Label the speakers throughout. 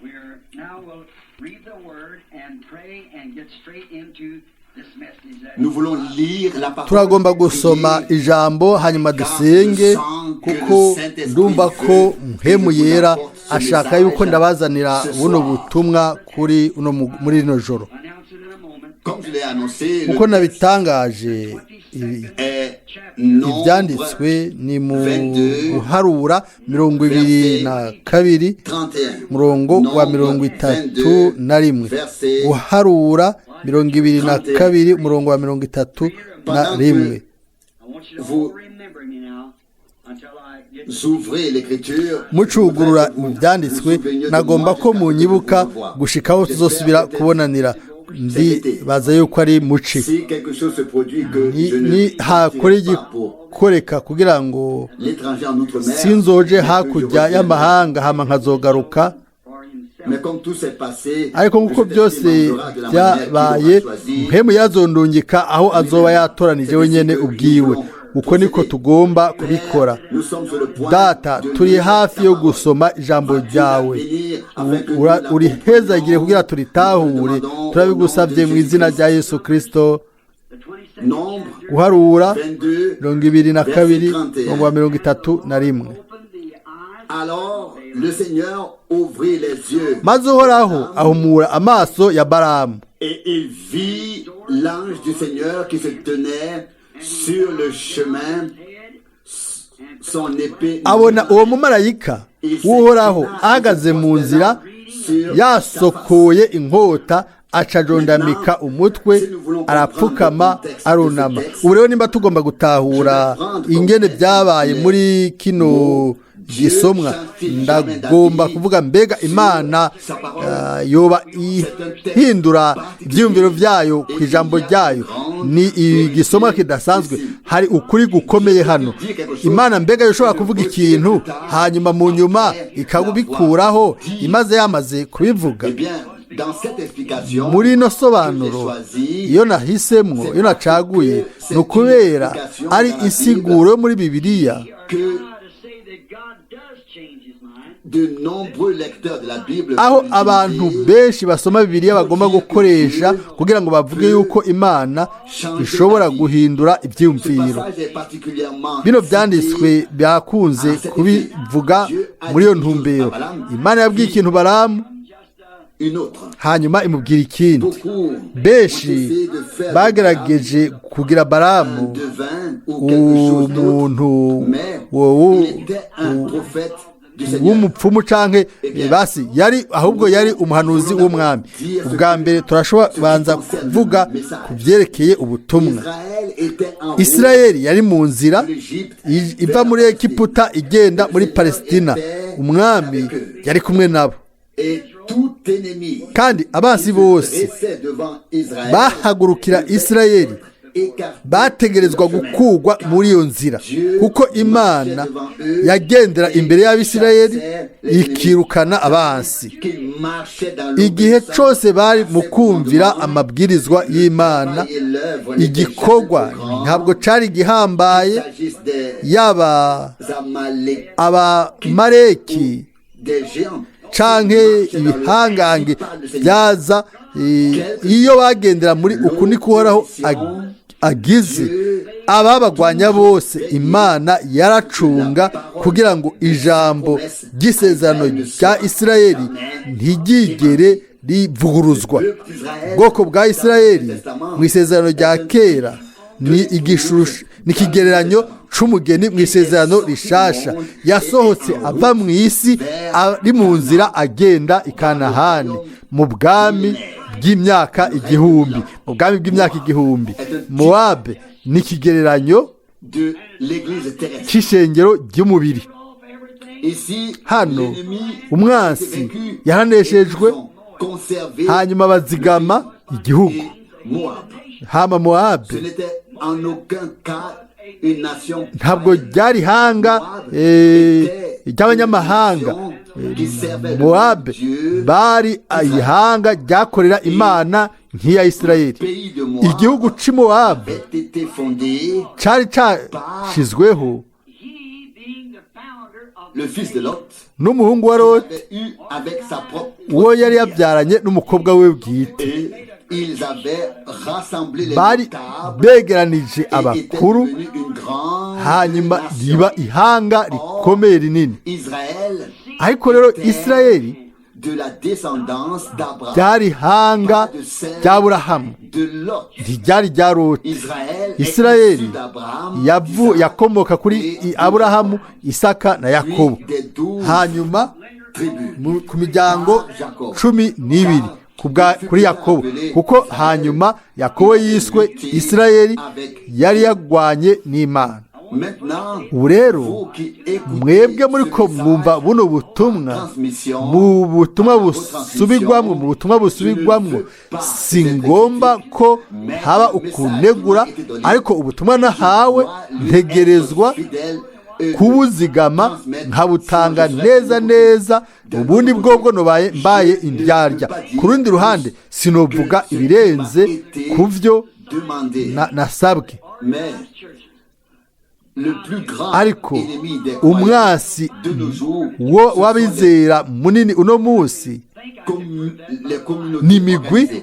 Speaker 1: We're now will read the word and pray and get straight into this message that
Speaker 2: Nous voulons lire la parole.
Speaker 3: Turagomba gusoma ijambo hanyuma dusenge, kuko ndumva ko Mpwemu Yera ashaka yuko ndabazanira buno butumwa kuri uno muri rino joro.
Speaker 1: Announce it in a moment.
Speaker 2: Comme je l'ai annoncé, le
Speaker 3: Kuko nabitangaje
Speaker 2: est Nombre
Speaker 3: ibyanditswe ni mu Guharura 22,
Speaker 2: 31.
Speaker 3: murongo wa 31. Guharura 22, umurongo wa 31.
Speaker 1: I want you to
Speaker 2: Vous-
Speaker 1: all remember me now until I get
Speaker 2: Ouvrez l'écriture.
Speaker 3: Mucugurura mu byanditswe, nagomba ko munyibuka gushikaho tuzosubira kubonanira. Ndibaza yuko ari muci
Speaker 2: Si quelque chose se produit que
Speaker 3: ni
Speaker 2: je ne
Speaker 3: ni hakora
Speaker 2: partirai pas pour
Speaker 3: igikoreka kugira ngo
Speaker 2: l'étranger en outre-mer,
Speaker 3: sinzoje
Speaker 2: mais que je
Speaker 3: hakurya
Speaker 2: revienne.
Speaker 3: y'amahanga hama nkazogaruka.
Speaker 1: For himself.
Speaker 2: Mais comme tout s'est passé,
Speaker 3: Ariko nk'uko
Speaker 2: le
Speaker 3: byose
Speaker 2: Saint-Esprit m'emmènera de la manière qu'il aura
Speaker 3: byabaye,
Speaker 2: choisi.
Speaker 3: Mpwemu yazondungika aho azoba yatoranije wenyine ubwiwe. Uko niko tugomba kubikora.
Speaker 2: Nous sommes sur le point
Speaker 3: Data,
Speaker 2: de
Speaker 3: turi
Speaker 2: lire
Speaker 3: hafi
Speaker 2: ta
Speaker 3: yo
Speaker 2: parole.
Speaker 3: gusoma ijambo ryawe.
Speaker 2: Bénir afin que nous la
Speaker 3: Urihezagire kugira
Speaker 2: comprenions.
Speaker 3: turitahure.
Speaker 2: Nous le demandons
Speaker 3: Turabigusabye
Speaker 2: au nom de
Speaker 3: mu izina rya
Speaker 2: Jésus-Christ.
Speaker 3: Yesu Kristo.
Speaker 1: The 22nd
Speaker 2: Nombre
Speaker 3: Guharura
Speaker 2: 22,
Speaker 3: 22,
Speaker 2: verset 31.
Speaker 3: umurongo wa 31.
Speaker 1: Open the eyes
Speaker 2: Alors le Seigneur ouvrit les yeux
Speaker 3: Maze Uhoraho ahumura amaso ya Balamu,
Speaker 2: et il vit l'ange du Seigneur qui se tenait sur le chemin,
Speaker 1: head
Speaker 2: son épée
Speaker 3: abona uwo mumarayika w'Uhoraho ahagaze mu nzira,
Speaker 2: sur sa face.
Speaker 3: yasokoye inkota, acajondamika umutwe, arapfukama, arunama. Ubu rero nimba tugomba gutahura ingene byabaye muri kino gisomwa, ndagomba kuvuga: mbega Imana yoba ihindura ibyiyumviro byayo ku ijambo ryayo? Ni igisomwa kidasanzwe, hari ukuri gukomeye hano. Imana mbega yoshobora kuvuga ikintu hanyuma mu nyuma ikabikuraho imaze yamaze kubivuga?
Speaker 2: Eh bien, dans cette explication
Speaker 3: Muri ino
Speaker 2: que j'ai
Speaker 3: sobanuro
Speaker 2: choisie,
Speaker 3: iyo nahisemwo, iyo nacaguye, ni ukubera ari insiguro yo muri Bibiliya
Speaker 2: que
Speaker 1: to say that God does change his mind.
Speaker 2: de nombreux lecteurs de la Bible
Speaker 3: aho
Speaker 2: vont
Speaker 3: abantu
Speaker 2: utiliser
Speaker 3: benshi basoma Bibiliya bagomba gukoresha kugira ngo bavuge yuko Imana ishobora guhindura
Speaker 2: Ce
Speaker 3: ibyiyumviro.
Speaker 2: passage est particulièrement
Speaker 3: Bino
Speaker 2: cité
Speaker 3: byanditswe byakunze kubivuga muri iyo ntumbero. Imana yabwiye ikintu Balamu,
Speaker 2: une autre.
Speaker 3: hanyuma imubwira ikindi.
Speaker 2: Beaucoup ont
Speaker 3: Benshi
Speaker 2: essayé de faire de
Speaker 3: bagerageje kugira
Speaker 2: Balaam
Speaker 3: Balamu
Speaker 2: un devin ou quelque chose d'autre,
Speaker 3: umuntu
Speaker 2: mais il était un prophète du Seigneur.
Speaker 3: w'umupfumu canke basi yari, ahubwo yari umuhanuzi w'umwami. Ubwa mbere turashobora banza kuvuga ku byerekeye ubutumwa.
Speaker 2: Israël était en route
Speaker 3: Isirayeli yari mu nzira
Speaker 2: de l'Égypte
Speaker 3: iva
Speaker 2: vers
Speaker 3: muri
Speaker 2: la Palestine.
Speaker 3: Egiputa igenda muri Palesitina. Umwami yari kumwe nabo.
Speaker 2: Et tout ennemi
Speaker 3: Kandi abansi
Speaker 2: qui se
Speaker 3: bose
Speaker 2: dressait devant Israël
Speaker 3: bahagurukira
Speaker 2: devait
Speaker 3: Isirayeli
Speaker 2: être écarté
Speaker 3: bategerezwa
Speaker 2: de leur chemin.
Speaker 3: gukugwa muri iyo nzira, kuko Imana yagendera imbere y'Abisirayeli ikirukana abansi.
Speaker 2: Qu'ils marchaient dans
Speaker 3: Igihe
Speaker 2: l'obéissance
Speaker 3: cose bari
Speaker 2: à
Speaker 3: mu
Speaker 2: ses
Speaker 3: kumvira
Speaker 2: commandements,
Speaker 3: amabwirizwa
Speaker 2: le
Speaker 3: y'Imana,
Speaker 2: travail et l'œuvre n'étaient
Speaker 3: igikorwa
Speaker 2: jamais trop grands,
Speaker 3: ntabwo cari gihambaye,
Speaker 2: qu'il s'agisse des
Speaker 3: yaba
Speaker 2: Amalékites,
Speaker 3: Abamaleki
Speaker 2: des géants
Speaker 3: canke
Speaker 2: qui marchaient dans le
Speaker 3: ibihangange
Speaker 2: ainsi parle le Seigneur.
Speaker 3: byaza, iyo bagendera muri uku niko Uhoraho agize, ababagwanya bose Imana yaracunga kugira ngo ijambo ry'isezerano rya Isirayeli ntiryigere rivuguruzwa.
Speaker 2: Peuple d'Israël,
Speaker 3: Ubwoko bwa Isirayeli
Speaker 2: dans le Testament,
Speaker 3: mu isezerano rya kera ni igishusho, ni ikigereranyo c'umugeni mu isezerano rishasha yasohotse ava mu isi, ari mu nzira agenda i Kanahani mu bwami bw'imyaka 1000. Mu bwami bw'imyaka 1000, Mowabe ni ikigereranyo
Speaker 2: de l'église terrestre.
Speaker 3: c'ishengero ry'umubiri.
Speaker 1: Off everything.
Speaker 2: Ici,
Speaker 3: Hano
Speaker 2: l'ennemi
Speaker 3: umwansi
Speaker 2: s'est vaincu
Speaker 3: yaraneshejwe,
Speaker 2: et ils ont conservé
Speaker 3: hanyuma bazigama igihugu.
Speaker 2: et Moab.
Speaker 3: Hama
Speaker 2: Ce
Speaker 3: Mowabe
Speaker 2: n'était en aucun cas une nation
Speaker 3: ntabwo
Speaker 2: païenne.
Speaker 3: ryari ihanga
Speaker 2: Moab était
Speaker 3: ry'abanyamahanga.
Speaker 2: une nation qui servait le
Speaker 3: Mowabe
Speaker 2: Dieu.
Speaker 3: bari ihanga ryakorera Imana nk'iya Isirayeli.
Speaker 2: Pays de Moab
Speaker 3: Igihugu c'i Mowabu
Speaker 2: avait été fondé
Speaker 3: cari cashizweho
Speaker 1: He being the founder of
Speaker 3: N'umuhungu wa Loti, uwo yari yabyaranye n'umukobwa we bwite. Bari begeranije abakuru, hanyuma riba ihanga rikomeye rinini. Ariko rero Isirayeli ryari ihanga rya Aburahamu, ntiryari rya Loti. Isirayeli yakomoka kuri Aburahamu, Isaka na Yakobo, hanyuma ku miryango 12 kuri Yakobo, kuko hanyuma Yakobo yiswe Isirayeli, yari yagwanye n'Imana. Ubu rero mwebwe muri ko mwumva buno butumwa, mu butumwa busubirwamwo, mu butumwa busubirwamwo, si ngomba ko haba ukunegura, ariko ubutumwa nahawe ntegerezwa kubuzigama nkabutanga neza neza. Ubundi bwobwo nubaye mbaye indyarya. Ku rundi ruhande sinovuga ibirenze ku byo nasabwe. Ariko umwasi w'abizera munini uno munsi ni imigwi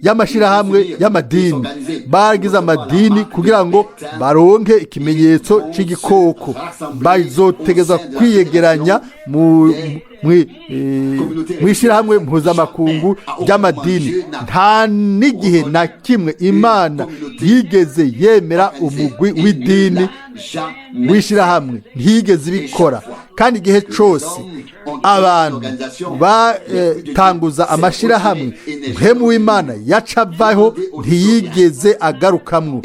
Speaker 3: y'amashyirahamwe y'amadini. Bagize amadini kugira ngo baronke ikimenyetso cy'igikoko. Bazotegeza kwiyegeranya mu ishyirahamwe mpuzamakungu ry'amadini. Nta n'igihe na kimwe Imana yigeze yemera umugwi w'idini w'ishyirahamwe, ntiyigeze ibikora. Kandi igihe cyose abantu batanguza amashyirahamwe, mpemu w'Imana yaca avaho, ntiyigeze agarukamwo.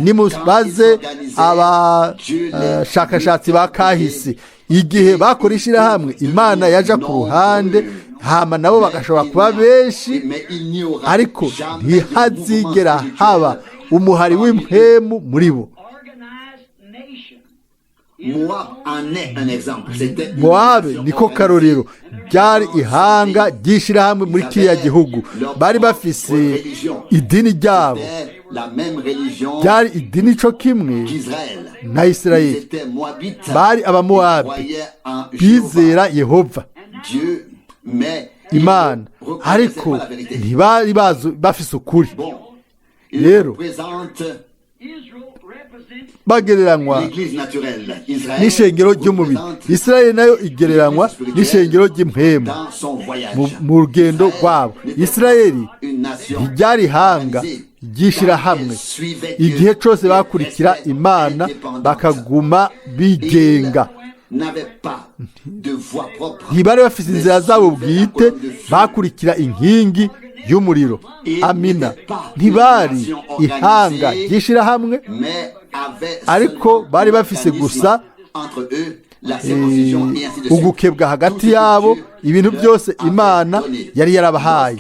Speaker 3: Nimubaze abashakashatsi ba kahise, igihe bakora ishyirahamwe Imana yaja ku ruhande, hama nabo bagashobora kuba benshi, ariko ntihazigera haba umuhari w'impemu muri bo. Mowabu niko karorero, ryari ihanga ry'ishyirahamwe muri kiriya gihugu. Bari bafise idini ryabo, ryari idini co kimwe na Isirayeli. Bari Abamowabu bizera Yehova Imana, ariko ntibari bafise ukuri. Rero bagereranywa n'ishengero ry'umubiri. Isirayeli nayo igereranywa n'ishengero ry'impemu mu rugendo rwabo. Isirayeli ntiryari ihanga ry'ishyirahamwe. Igihe cyose bakurikira Imana bakaguma bigenga, ntibari bafite inzira zabo bwite, bakurikira inkingi y'umuriro. Amina. Ntibari ihanga ry'ishyirahamwe, ariko bari bafise gusa ugukebwa hagati yabo, ibintu byose Imana yari yarabahaye.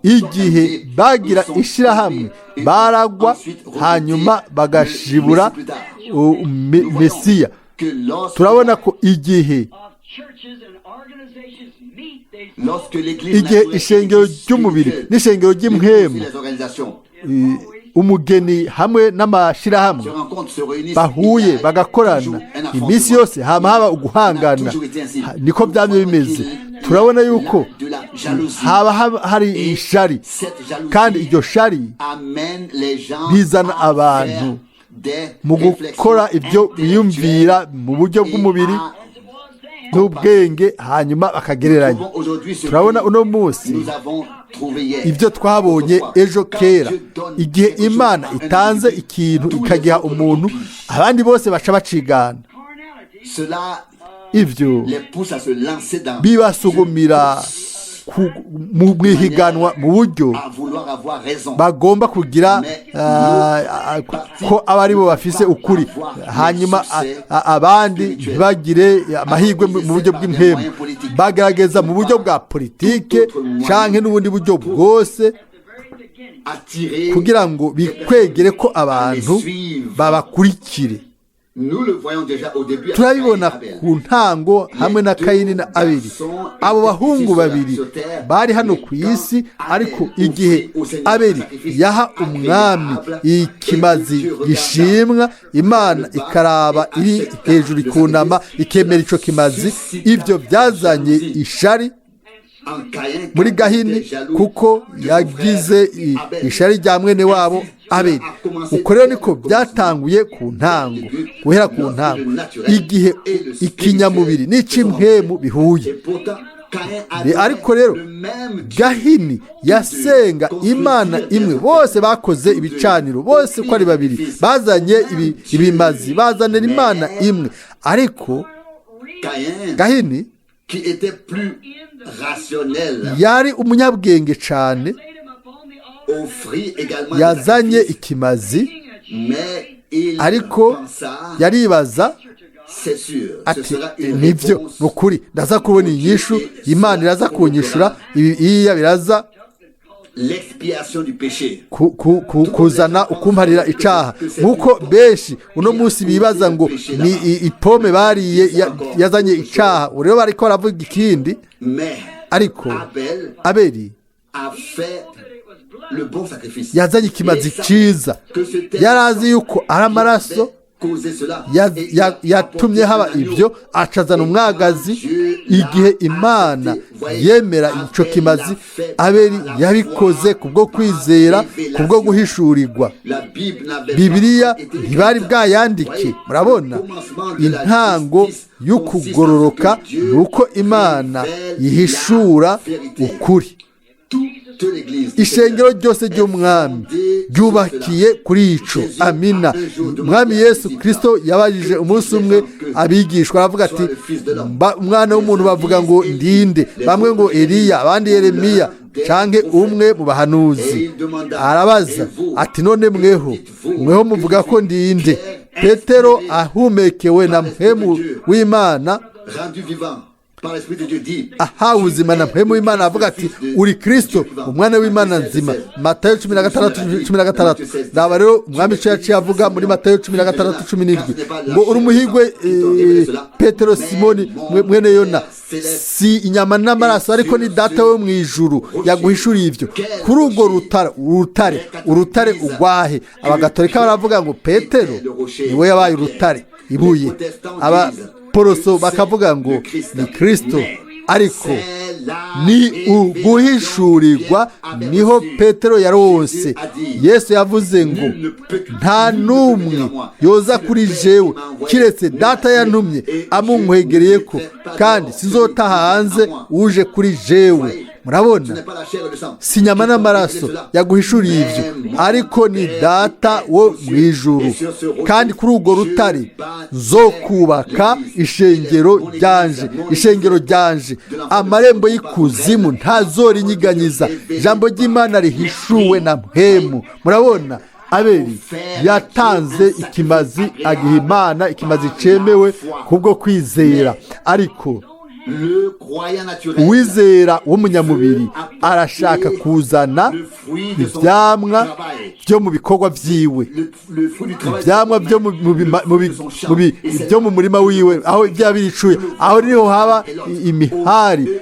Speaker 3: Igihe bagira ishyirahamwe baragwa, hanyuma bagashibura Mesiya. Turabona ko igihe ishengero ry'umubiri n'ishengero ry'impwemu, umugeni hamwe n'amashyirahamwe bahuye bagakorana iminsi yose, hama haba uguhangana. Niko byamye bimeze. Turabona yuko haba hari ishari, kandi iryo shari rizana abantu mu gukora ibyo biyumvira mu buryo bw'umubiri n'ubwenge, hanyuma bakagereranya. Turabona uno munsi ibyo twabonye ejo kera. Igihe Imana itanze ikintu ikagiha umuntu, abandi bose baca bacigana. Ibyo bibasugumira mu ihiganwa mu buryo bagomba kugira ko aba ari bo bafise ukuri, hanyuma abandi ntibagire amahirwe mu buryo bw'impemu. Bagerageza mu buryo bwa politike canke n'ubundi buryo bwose kugira ngo bikwegere ko abantu babakurikire. Turabibona ku ntango hamwe na Kayini na Abeli. Abo bahungu babiri bari hano ku isi, ariko igihe Abeli yaha umwami ikimazi gishimwa, Imana ikaraba iri hejuru ikunama ikemera ico kimazi, ivyo byazanye ishari muri Gahini, kuko yagize ishari rya mwene wabo Abeli. Uko rero niko byatanguye ku ntango, guhera ku ntango, igihe ikinyamubiri n'ic'impwemu bihuye. Ariko rero Gahini yasenga Imana imwe, bose bakoze ibicaniro, bose uko ari babiri bazanye ibimazi, bazanira Imana imwe. Ariko Gahini yari umunyabwenge cyane, yazanye ikimazi, ariko yaribaza ati nibyo ni ukuri, ndaza kubona inyishu, Imana iraza kunyishura, iya biraza kuzana ukumparira icaha. Nk'uko benshi uno munsi bibaza ngo ni ipome bariye yazanye icaha, rero bariko baravuga ikindi. Ariko Abeli yazanye ikimazi cyiza, yarazi yuko ari amaraso yatumye haba ibyo, acazana umwagazi. Igihe Imana yemera icyo kimazi, Abeli yabikoze kubwo kwizera, kubwo guhishurirwa. Bibiliya ntibari bwayandike. Murabona intango y'ukugororoka ni uko Imana yihishura ukuri. Ishengero ryose ry'umwami ryubakiye kuri ico. Amina. Umwami Yesu Kristo yabajije umunsi umwe abigishwa, aravuga ati umwana w'umuntu bavuga ngo ndinde, bamwe ngo Eliya, abandi Yeremiya, canke umwe mu bahanuzi. Arabaza ati none mweho muvuga ko ndinde? Petero ahumekewe na mpemu w'Imana, ahawe ubuzima na mpemu w'Imana, avuga ati uri Kristo umwana w'Imana nzima. Matayo 16:16. Raba rero umwami ico yaciye avuga muri Matayo 16:17 ngo uri umuhigwe Petero Simoni mwene Yona, si inyama n'amaraso ariko ni Data wo mu ijuru yaguhishuriye ivyo. Kuri urwo rutare ugwahe. Abagatolika baravuga ngo Petero niwe yabaye urutare, ibuye. Aba Poroso bakavuga ngo ni Kristo, ariko ni uguhishurirwa niho Petero yaronse. Yesu yavuze ngo nta n'umwe yoza kuri jewe kiretse Data yantumye amunkwegereye ko, kandi sizotaha hanze uje kuri jewe. Murabona, si inyama n'amaraso yaguhishuriye ibyo, ariko ni Data wo mu ijuru. Kandi kuri urwo rutare nzokubaka ishengero ryanje, ishengero ryanje, amarembo y'ikuzimu ntazorinyiganyiza. Ijambo ry'Imana rihishuwe na mpemu. Murabona Abeli yatanze ikimazi agiha Imana, ikimazi cemewe kubwo kwizera. Ariko uwizera w'umunyamubiri arashaka kuzana ivyamwa byo mu bikorwa vyiwe, ivyamwa byo mu murima wiwe, aho ibya biricuye, aho niho haba imihari.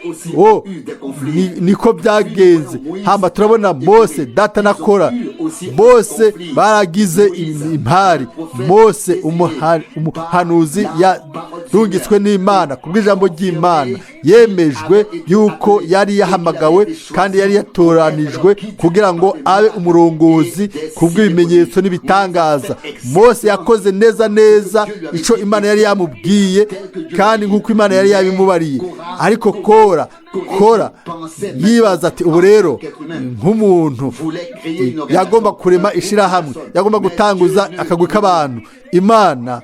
Speaker 3: Niko byagenze. Hamba turabona Mose, Data na Kora, bose baragize impari. Mose umuhanuzi yarungitswe n'Imana kubw'ijambo ry'Imana, yemejwe yuko yari yahamagawe kandi yari yatoranijwe kugira ngo abe umurongozi kubw'ibimenyetso n'ibitangaza. Mose yakoze neza neza ico Imana yari yamubwiye kandi nk'uko Imana yari yabimubariye. Ariko Kora yibaza ati ubu rero nk'umuntu yagomba kurema ishirahamwe, yagomba gutanguza akagwi k'abantu. Imana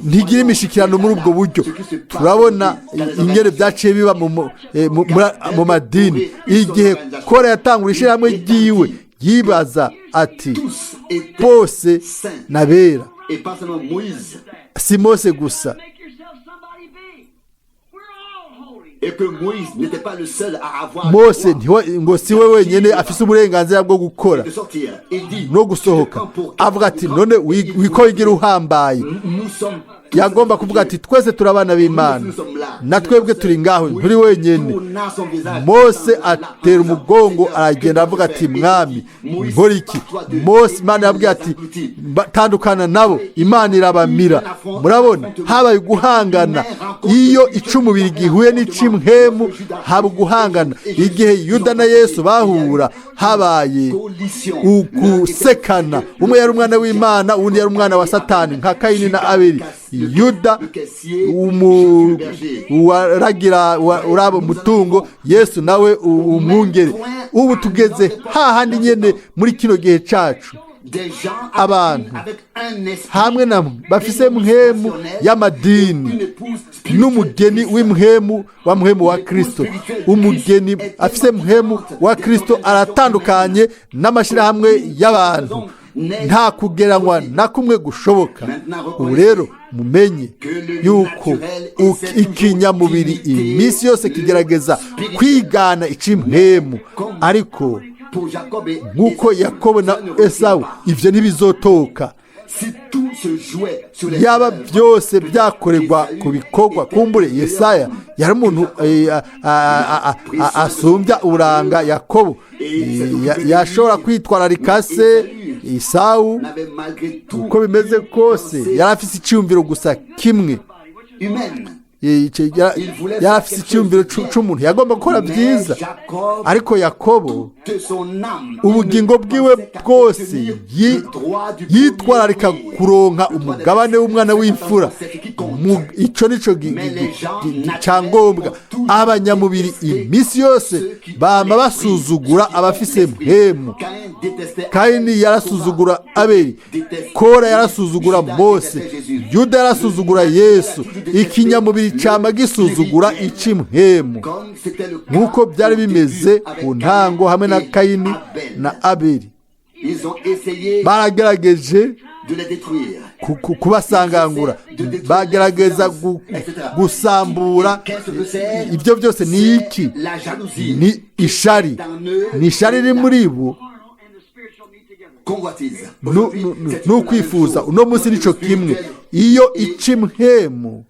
Speaker 3: ntigira imishikirano muri ubwo buryo. Turabona ingere byaciye biba mu madini. Igihe Kora yatangura ishirahamwe ryiwe, yibaza ati bose nabera, si Mose gusa. Mose ngo si we wenyine afise uburenganzira bwo gukora no gusohoka. Avuga ati none wiko wigira uhambaye. Yagomba kuvuga ati twese turi abana b'Imana, na twebwe turi ngaho, nturi wenyine. Mose atera umugongo aragenda avuga ati mwami nkora iki? Mose Imana yabwiye ati tandukana nabo, Imana irabamira. Murabona habaye guhangana. Iyo icumubiri gihuye n'icimhemu haba guhangana. Igihe Yuda na Yesu bahura habaye ugusekana. Umwe yari umwana w'Imana, undi yari umwana wa Satani, nka Kayini na Abeli. Yuda waragira uraba umutungo, Yesu nawe umwungere. Ubu tugeze hahandi nyene muri kino gihe cacu, abantu hamwe na bafise mhemu y'amadini n'umugeni w'imhemu wa mhemu wa Kristo. Umugeni afise mhemu wa Kristo aratandukanye n'amashirahamwe y'abantu, nta kugeranywa na kumwe gushoboka. Ubu rero mumenye yuko ikinyamubiri iminsi yose kigerageza kwigana icimhemu, ariko nk'uko Yakobo na Esawu ibyo ntibizotoka. Yaba byose byakorerwa ku bikorwa, kumbure Yesaya yari umuntu asumbya uburanga Yakobo, yashobora kwitwararika se Esawu. Uko bimeze kose yari afise icyumviro gusa kimwe, yari afise icyumviro cy'umuntu, yagomba gukora byiza. Ariko Yakobo ubugingo bwiwe bwose yitwararika kuronka umugabane w'umwana w'imfura. Icyo nicyo cyangombwa. Abanyamubiri iminsi yose bama basuzugura abafise mpemu. Kayini yarasuzugura Abeli, Kora yarasuzugura Mose, Yuda yarasuzugura Yesu. Ikinyamubiri cyama gisuzugura icimhemu, nk'uko byari bimeze ku ntango hamwe na Kayini na Abeli. Baragerageje kubasangangura, bagerageza gusambura ibyo byose. Ni iki? Ni ishari, ni ishari riri muri bo n'ukwifuza. Uno munsi nico kimwe. Iyo icimhemu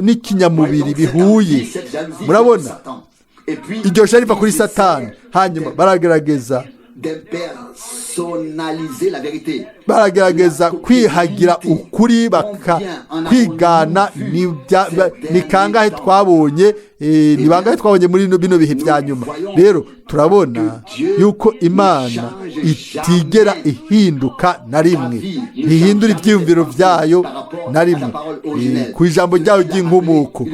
Speaker 3: n'ikinyamubiri bihuye, murabona iryo shari riva kuri Satani. Hanyuma baragerageza kwihagira ukuri, bakakwigana. Ni kangahe twabonye, ni bangahe twabonye muri bino bihe bya nyuma? Rero turabona yuko Imana itigera ihinduka na rimwe, ntihindura ibyiyumviro byayo na rimwe ku ijambo ryayo ry'inkomoko.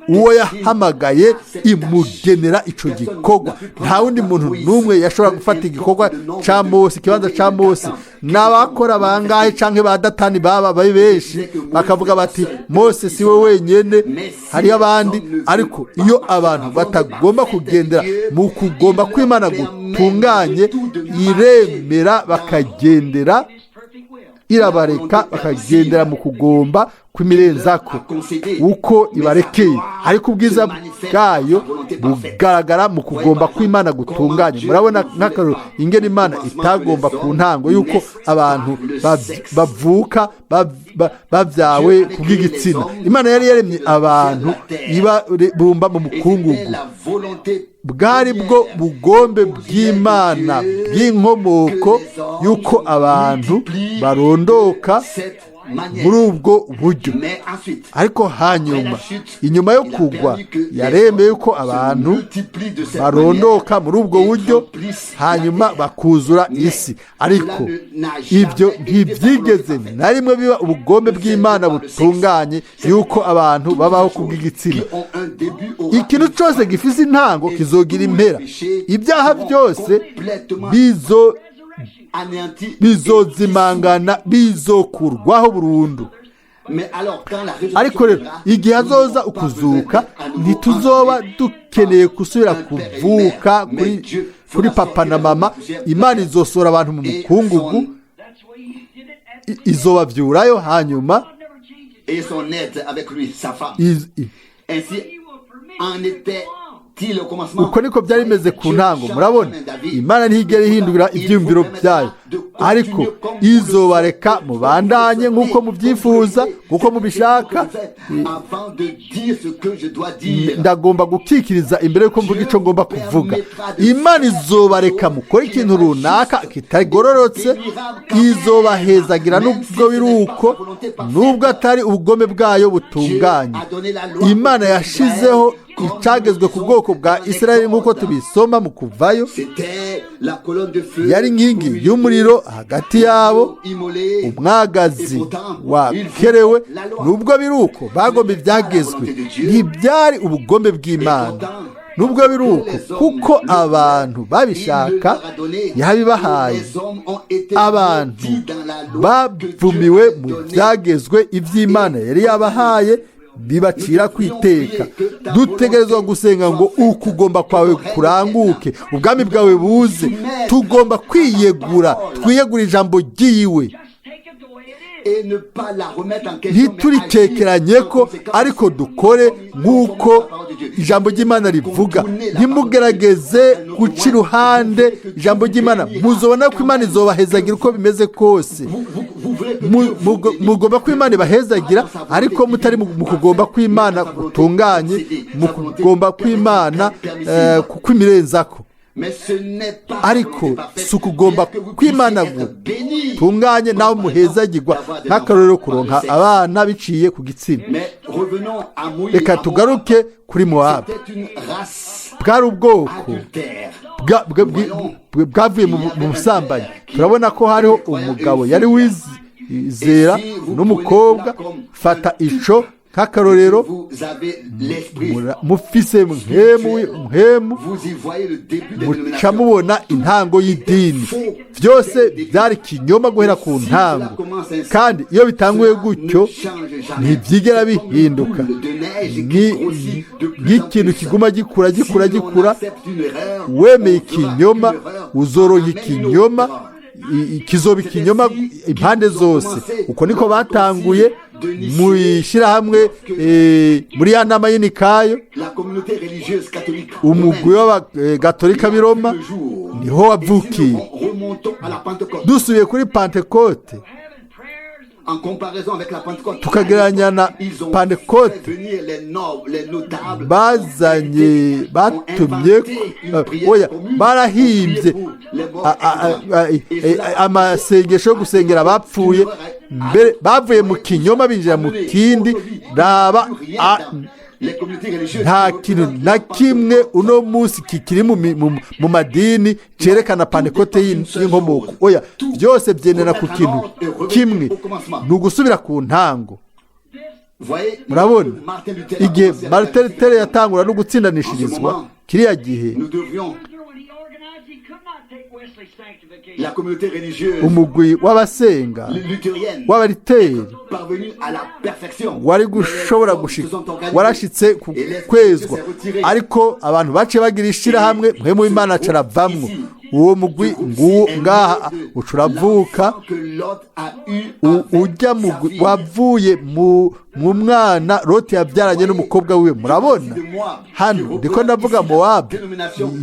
Speaker 3: Uwo yahamagaye imugenera ico gikorwa. Nta wundi muntu n'umwe yashobora gufata igikorwa ca Mose, ikibanza ca Mose. N'abakora bangahe canke ba Datani baba bari benshi, bakavuga bati Mose si we wenyene, hariyo abandi. Ariko iyo abantu batagomba kugendera mu kugomba kw'Imana gutunganye, iremera bakagendera, irabareka bakagendera mu kugomba kw'imirenzako uko ibarekeye. Ariko ubwiza bwayo bugaragara mu kugomba kw'Imana gutunganye. Murabona nk'akaroro ingene Imana itagomba ku ntango yuko abantu bavuka babyawe ku bw'igitsina. Imana yari yaremye abantu ibabumba mu mukungugu. Bwari bwo bugombe bw'Imana bw'inkomoko yuko abantu barondoka muri ubwo buryo. Ariko hanyuma inyuma yo kugwa yaremeye yuko abantu barondoka muri ubwo buryo, hanyuma bakuzura isi. Ariko ibyo ntibyigeze na rimwe biba ubugombe bw'Imana butunganye yuko abantu babaho ku bw'igitsina. Ikintu cyose gifise intango kizogira impera. Ibyaha byose bizozimangana, bizokurwaho burundu. Ariko rero igihe azoza ukuzuka, ntituzoba dukeneye gusubira kuvuka kuri papa na mama. Imana izosora abantu mu mukungugu, izobavyurayo, hanyuma Uko niko byari bimeze ku ntango. Murabona, Imana ntiyigera ihindura ibyiyumviro byayo, ariko izobareka mubandanye nk'uko mubyifuza, nk'uko mubishaka. Ndagomba gukikiriza imbere y'uko mvuga icyo ngomba kuvuga. Imana izobareka mukora ikintu runaka kitagororotse, izobahezagira nubwo biri uko, nubwo atari ubugome bwayo butunganye. Imana yashizeho icyagezwe ku bwoko bwa Isirayeli nk'uko tubisoma mu Kuvayo. Yari inkingi y'umuriro hagati yabo, umwagazi wakerewe. Nubwo biri uko bagomba ibyagezwe, ntibyari ubugome bw'Imana. Nubwo biri uko, kuko abantu babishaka, yabibahaye. Abantu bavumiwe mu byagezwe iby'Imana yari yabahaye, bibacira kwiteka. Dutegerezwa gusenga ngo ukugomba kwawe kuranguke, ubwami bwawe buze. Tugomba kwiyegura, twiyegura ijambo ry'iwe, ntiturikekeranye ko, ariko dukore nk'uko ijambo ry'Imana rivuga. Ntimugerageze guca iruhande ijambo ry'Imana, muzobona ko Imana izobahezagira uko bimeze kose. Mugomba ko Imana ibahezagira, ariko mutari mu kugomba kw'Imana gutunganye, mu kugomba kw'Imana kw'imirenzako. Ariko si ukugomba kw'Imana gutunganye nawe muhezagirwa, nk'akarorero kuronka abana biciye ku gitsina. Reka tugaruke kuri Mowabu. Bwari ubwoko bwavuye mu busambanyi. Turabona ko hariho umugabo yari wizera n'umukobwa. Fata ico nk'akarorero, mufise mpemu, muca mubona intango y'idini. Byose byari kinyoma guhera ku ntango, kandi iyo bitanguye gutyo ntibyigera bihinduka. Nk'ikintu kiguma gikura gikura gikura. Wemeye ikinyoma, uzoronka ikinyoma, kizoba ikinyoma impande zose. Uko niko batanguye mu ishyirahamwe, muri ya nama y'Inikayo, umugwi w'abagatolika b'i Roma niho wavukiye. Dusubiye kuri Pantekote, tukagereranya na Pantekote, bazanye, batumye, oya, barahimbye amasengesho yo gusengera abapfuye. Mbere bavuye mu kinyoma binjira mu kindi. Raba, nta kintu na kimwe uno munsi kikiri mu madini cyerekana Pantekote y'inkomoko. Oya, byose byendera ku kintu kimwe, ni ugusubira ku ntango. Murabona igihe Martin Luther yatangura no gutsindanishirizwa kiriya gihe, umugwi w'abasenga w'abariteri wari gushobora gushika, warashitse ku kwezwa, ariko abantu baciye bagira ishirahamwe, Mpwemu w'Imana acaravamwo. Uwo mugwi nguwo ngaha ucuravuka, ujya mugwi wavuye mu mwana Loti yabyaranye n'umukobwa wiwe. Murabona hano ndiko ndavuga Mowabu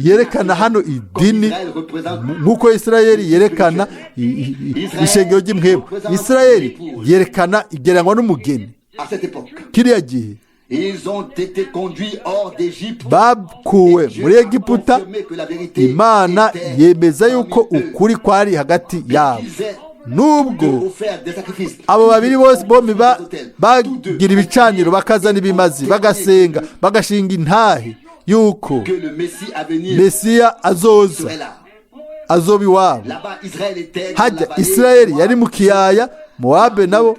Speaker 3: yerekana hano idini, nk'uko Isirayeli yerekana ishengero ry'impwemu. Isirayeli yerekana igereranywa n'umugeni. Kiriya gihe bakuwe muri Egiputa, Imana yemeza yuko ukuri kwari hagati yabo. Nubwo abo babiri bose bombi bagira ibicaniro, bakazana ibimazi, bagasenga, bagashinga intahe yuko Mesiya azoza, azoba iwabo. Hajya Isirayeli yari mu kiyaya, Mowabu nabo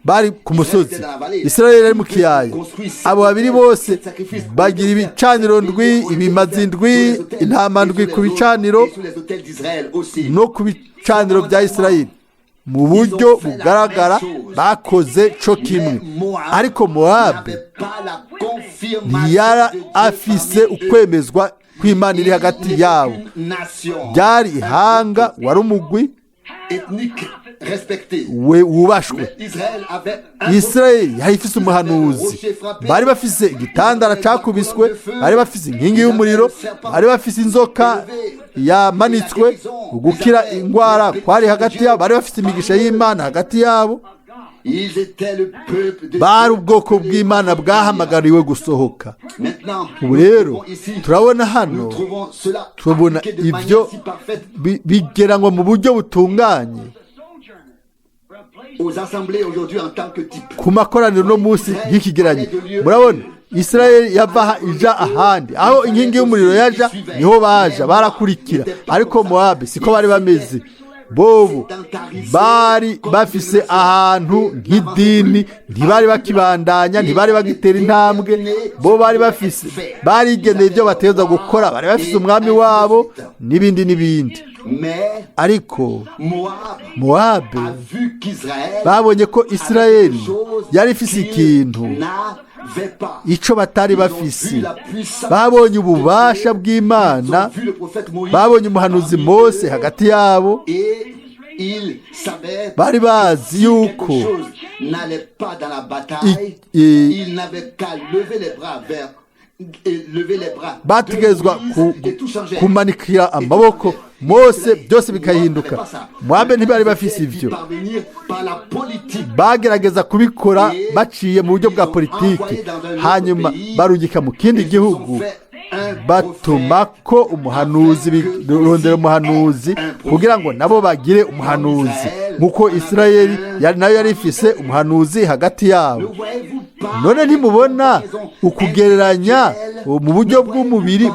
Speaker 3: bari ku musozi. Isirayeli yari mu kiyaya. Abo babiri bose bagira ibicaniro ndwi, ibimazi ndwi, intama ndwi ku bicaniro no ku bicaniro bya Isirayeli. Mu buryo bugaragara bakoze co kimwe, ariko Mowabu ntiyari afise ukwemezwa kw'Imana iri hagati yabo. Byari ihanga, wari umugwi We wubashwe. Isirayeli yari ifise umuhanuzi, bari bafise igitandara cakubiswe, bari bafise inkingi y'umuriro, bari bafise inzoka yamanitswe, ugukira ingwara kwari hagati yabo, bari bafise imigisha y'Imana hagati yabo. Bari ubwoko bw'Imana bwahamagariwe gusohoka. Ubu rero turabona hano, tubona ibyo bigeranywa mu buryo butunganye ku makoraniro no munsi nk'ikigeranyo. Murabona Isirayeli yava ija ahandi, aho inkingi y'umuriro yaja niho baja barakurikira, ariko Mowabu siko bari bameze. Bobo bari bafise ahantu nk'idini, ntibari bakibandanya, ntibari bagitera intambwe. Bo bari bafise, barigeneye ibyo bategerezwa gukora, bari bafise umwami wabo n'ibindi n'ibindi. Ariko Mowabu babonye ko Isirayeli yari ifise ikintu ico batari bafise. Babonye ububasha bw'Imana, babonye umuhanuzi Mose hagati yabo. Bari bazi yuko bategerezwa kumanikira amaboko Mose, byose bikahinduka. Mowabu ntibari bafise ivyo, bagerageza kubikora baciye mu buryo bwa politiki, hanyuma barungika mu kindi gihugu, batuma ko umuhanuzi, birondera umuhanuzi kugira ngo nabo bagire umuhanuzi, nk'uko Isirayeli nayo yari ifise umuhanuzi hagati yabo. None ntimubona ukugereranya mu buryo bw'umubiri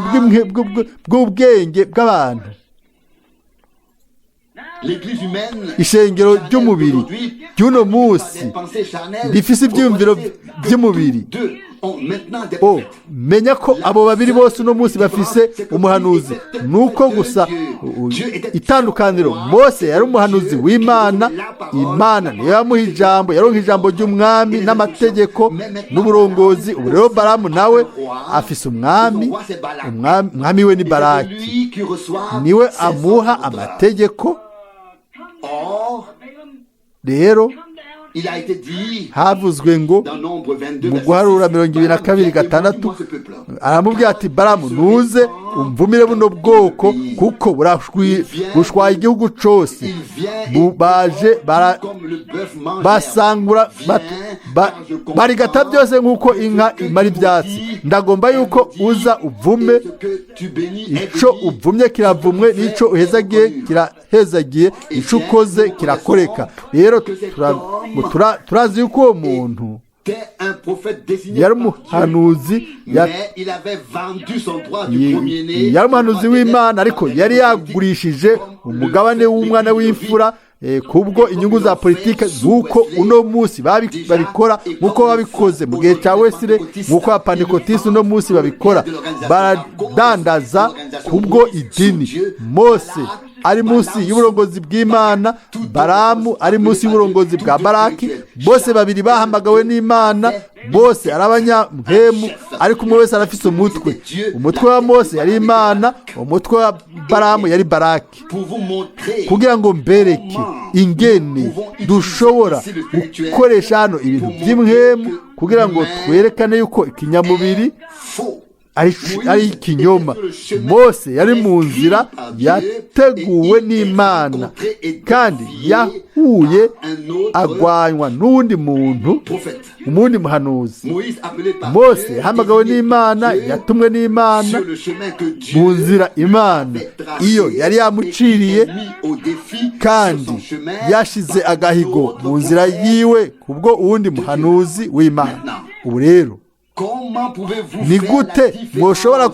Speaker 3: bw'ubwenge bw'abantu? Ishengero ry'umubiri ry'uno munsi rifise ibyiyumviro by'umubiri. Menya ko abo babiri bose uno munsi bafise umuhanuzi, nuko gusa itandukaniro, Mose yari umuhanuzi w'Imana, Imana niyo yamuha ijambo, yaronka ijambo ry'umwami n'amategeko n'uburongozi. Ubu rero Balamu nawe afise umwami, umwami we ni Baraki, niwe amuha amategeko. Rero havuzwe ngo mu guharura 22:6 aramubwira ati Balamu, ntuze umvumire buno bwoko, kuko bushwaye igihugu cose, baje basangura barigata byose nk'uko inka imara ibyatsi. Ndagomba yuko uza uvume, ico uvumye kiravumwe, n'ico uhezagiye kirahezagiye, ico ukoze kirakoreka. Rero turazi yuko uwo muntu yari umuhanuzi, yari umuhanuzi w'Imana, ariko yari yagurishije umugabane w'umwana w'imfura kubwo inyungu za politike, nk'uko uno munsi babikora, nk'uko babikoze mu gihe cya Wesile, nk'uko abapantekotisi uno munsi babikora, baradandaza kubwo idini. Mose ari munsi y'uburongozi bw'Imana, Balamu ari munsi y'uburongozi bwa Baraki. Bose babiri bahamagawe n'Imana, bose ari abanyampemu, ariko umwe wese arafise umutwe. Umutwe wa Mose yari Imana, umutwe wa Balamu yari Baraki. Kugira ngo mbereke ingene dushobora gukoresha hano ibintu by'impemu, kugira ngo twerekane yuko ikinyamubiri ari ikinyoma. Mose yari mu nzira yateguwe n'Imana, kandi yahuye agwanywa n'undi muntu, umundi muhanuzi. Mose yahamagawe n'Imana, yatumwe n'Imana mu nzira Imana iyo yari yamuciriye, kandi yashize agahigo mu nzira yiwe kubwo uwundi muhanuzi w'Imana. Ubu rero ni gute mwoshobora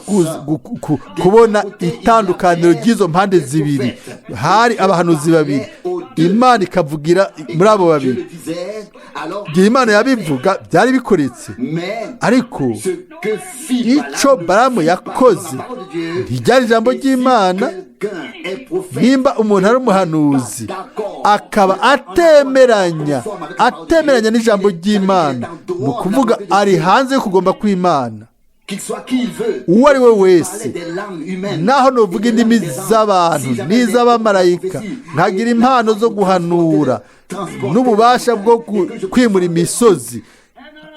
Speaker 3: kubona itandukaniro ry'izo mpande zibiri? Hari abahanuzi babiri, Imana ikavugira muri abo babiri. Igihe Imana yabivuga byari bikoretse, ariko icyo Balamu yakoze ntiryari ijambo ry'Imana. Nimba umuntu ari umuhanuzi akaba atemeranya n'ijambo ry'Imana, ni ukuvuga ari hanze yo kugomba kw'Imana. Uwo ari we wese, naho nuvuga indimi z'abantu n'iz'abamarayika, nkagira impano zo guhanura n'ububasha bwo kwimura imisozi,